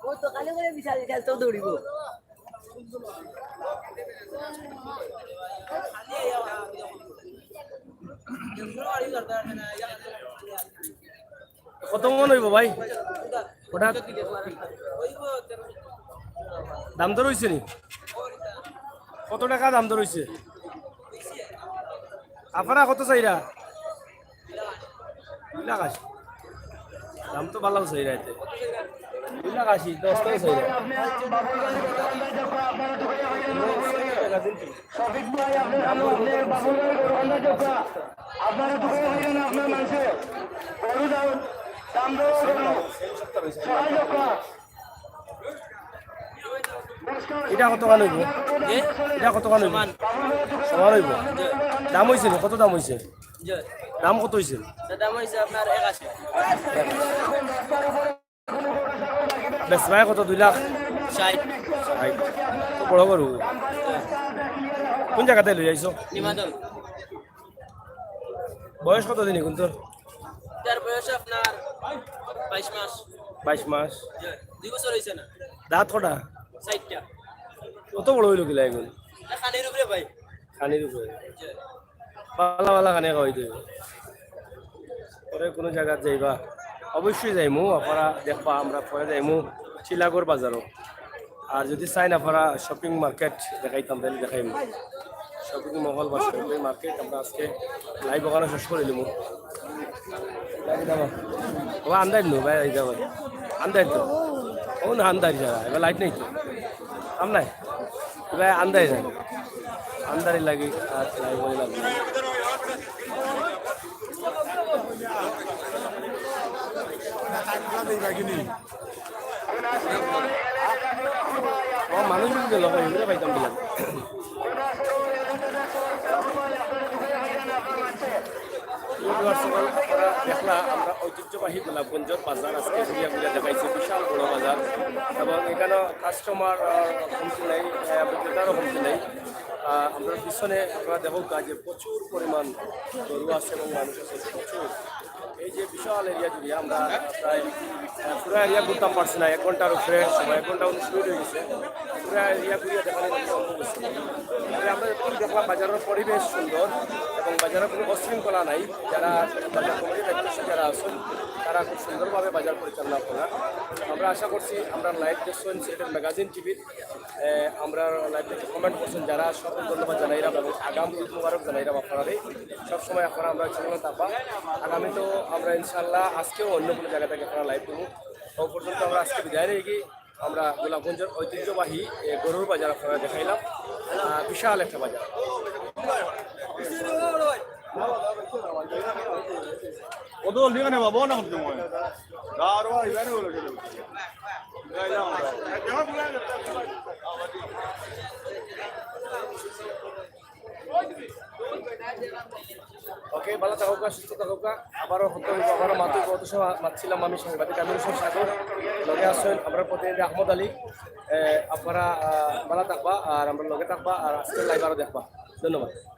ও দোকানে করে বিশাল বিশাল তো দৌড়িব। কত মন অইব ভাই? ওটা দাম দর অইছে নি? কত টাকা দাম দর অইছে? আপনারা কত চাইরা? দুই লাখ আশি। দাম তো ভালা চাইরা এতে। দুই লাখ আশি, দশ টাকা চাইরা। শফিক ভাই, আপনার সামনে, আপনি বাবুল ভাই, গরু বান্ধা চোখা। আপনারা তো হয়ে গেলেন, আপনার মানুষে গরু দাও, দাম দেওয়া গরু, সবাই চোখা। এটা কত খান অইব? এটা কত খান অইব? সমান। সমান অইব। দাম অইছে নি? কত দাম অইছে? জি। দাম কত অইছে? দাম অইছে আপনার একাশি। বেচবায় কত? দুই লাখ ষাট। ষাট। তো বড় গরু। কোন জাগাত লই আইছো? নিমাতল। বয়স কত দিন এখন তোর? তার বয়স আপনার বাইশ মাস। বাইশ মাস। জি, দুই বছর অইছে না। দাঁত কটা? চাইরটা। কত বড় অইলো কিলা এখন? এটা খানির উপরে ভাই। খানির উপরে। জি। ভালা ভালা খানি খাওয়াই দিও। পরে কোনো জাগাত যাইবা? অবশ্যই যাইমু, আপনারা দেখবা, আমরা পরে যাইমু শিলাগড় বাজারো। আর যদি চাইন আপনারা শপিং মার্কেট দেখাইতাম, তাহলে দেখাইমু। শপিং মহল বা শপিং মার্কেট আমরা আজকে লাইভ ওখানে শেষ করে দিমু। ও আন্দাজ নো ভাই, এই যাবো। আন্দাজ তো। ও না, আন্দাজ যারা, এবার লাইট নেই তো। কাম নাই। এবার আন্দাজ নাই। আন্দাজ লাগি, আর লাইট বলে লাগি। ও মানুষ যদি লোক হয়, এগুলো পাইতাম বললাম। আপনারা দেখলা, আমরা ঐতিহ্যবাহী গোলাপগঞ্জের বাজার আজকে ঘুরিয়া ঘুরিয়া দেখাইছি, বিশাল বড় বাজার, এবং এখানে কাস্টমার, আহ, কমতি নাই, আহ, বিক্রেতারও কমতি নাই। আহ, আমরা পিছনে আপনারা দেখো যে প্রচুর পরিমাণ গরু আছে এবং মানুষ আছে প্রচুর। এই যে বিশাল এরিয়া জুড়ে আমরা প্রায়, আহ, পুরো এরিয়া ঘুরতাম পারছি না, এক ঘন্টার উপরে সময়, এক ঘন্টা উনিশ মিনিট হয়ে গেছে। পুরো এরিয়া ঘুরিয়ে দেখানো সম্ভব হচ্ছে না। তবে আমরা যতটুকু দেখলাম, বাজারের পরিবেশ সুন্দর এবং বাজারে কোনো অশৃঙ্খলা নাই। যারা বাজার কমিটির দায়িত্বশীল যারা আছেন, তারা খুব সুন্দরভাবে বাজার পরিচালনা করেন। আমরা আশা করছি আমরা লাইভ দেখছেন সিলেটের ম্যাগাজিন টিভির, আমরা লাইভ দেখে কমেন্ট করছেন যারা, সকল ধন্যবাদ জানাইলাম এবং আগাম ঈদ মুবারক জানাইলাম আপনারা। সবসময় আপনারা আমরা চ্যানেলে থাকবা। আগামী তো আমরা ইনশাআল্লাহ আজকেও অন্য কোনো জায়গা থেকে আপনারা লাইভ করবো। তো পর্যন্ত আমরা আজকে বিদায় নিয়ে গিয়ে আমরা গোলাপগঞ্জের ঐতিহ্যবাহী এ, গরুর বাজার আপনারা দেখাইলাম। আহ, বিশাল একটা বাজার। কত জলদি কেন বাবা না করতে মনে হয়? ভালা থাকউক্কা, সুস্থ থাকউক্কা। আবারও হয়তো অইবো, আবারও মাতইবো। অত সময় মাতছিলাম আমি সাংবাদিক আমির হোসেন সাগর, লগে আছইন আমরার প্রতিনিধি আহমদ আলী। এ, আপনারা, আহ, ভালা থাকবা আর আমরার লগে থাকবা আর আজকের live আরও দেখবা। ধন্যবাদ।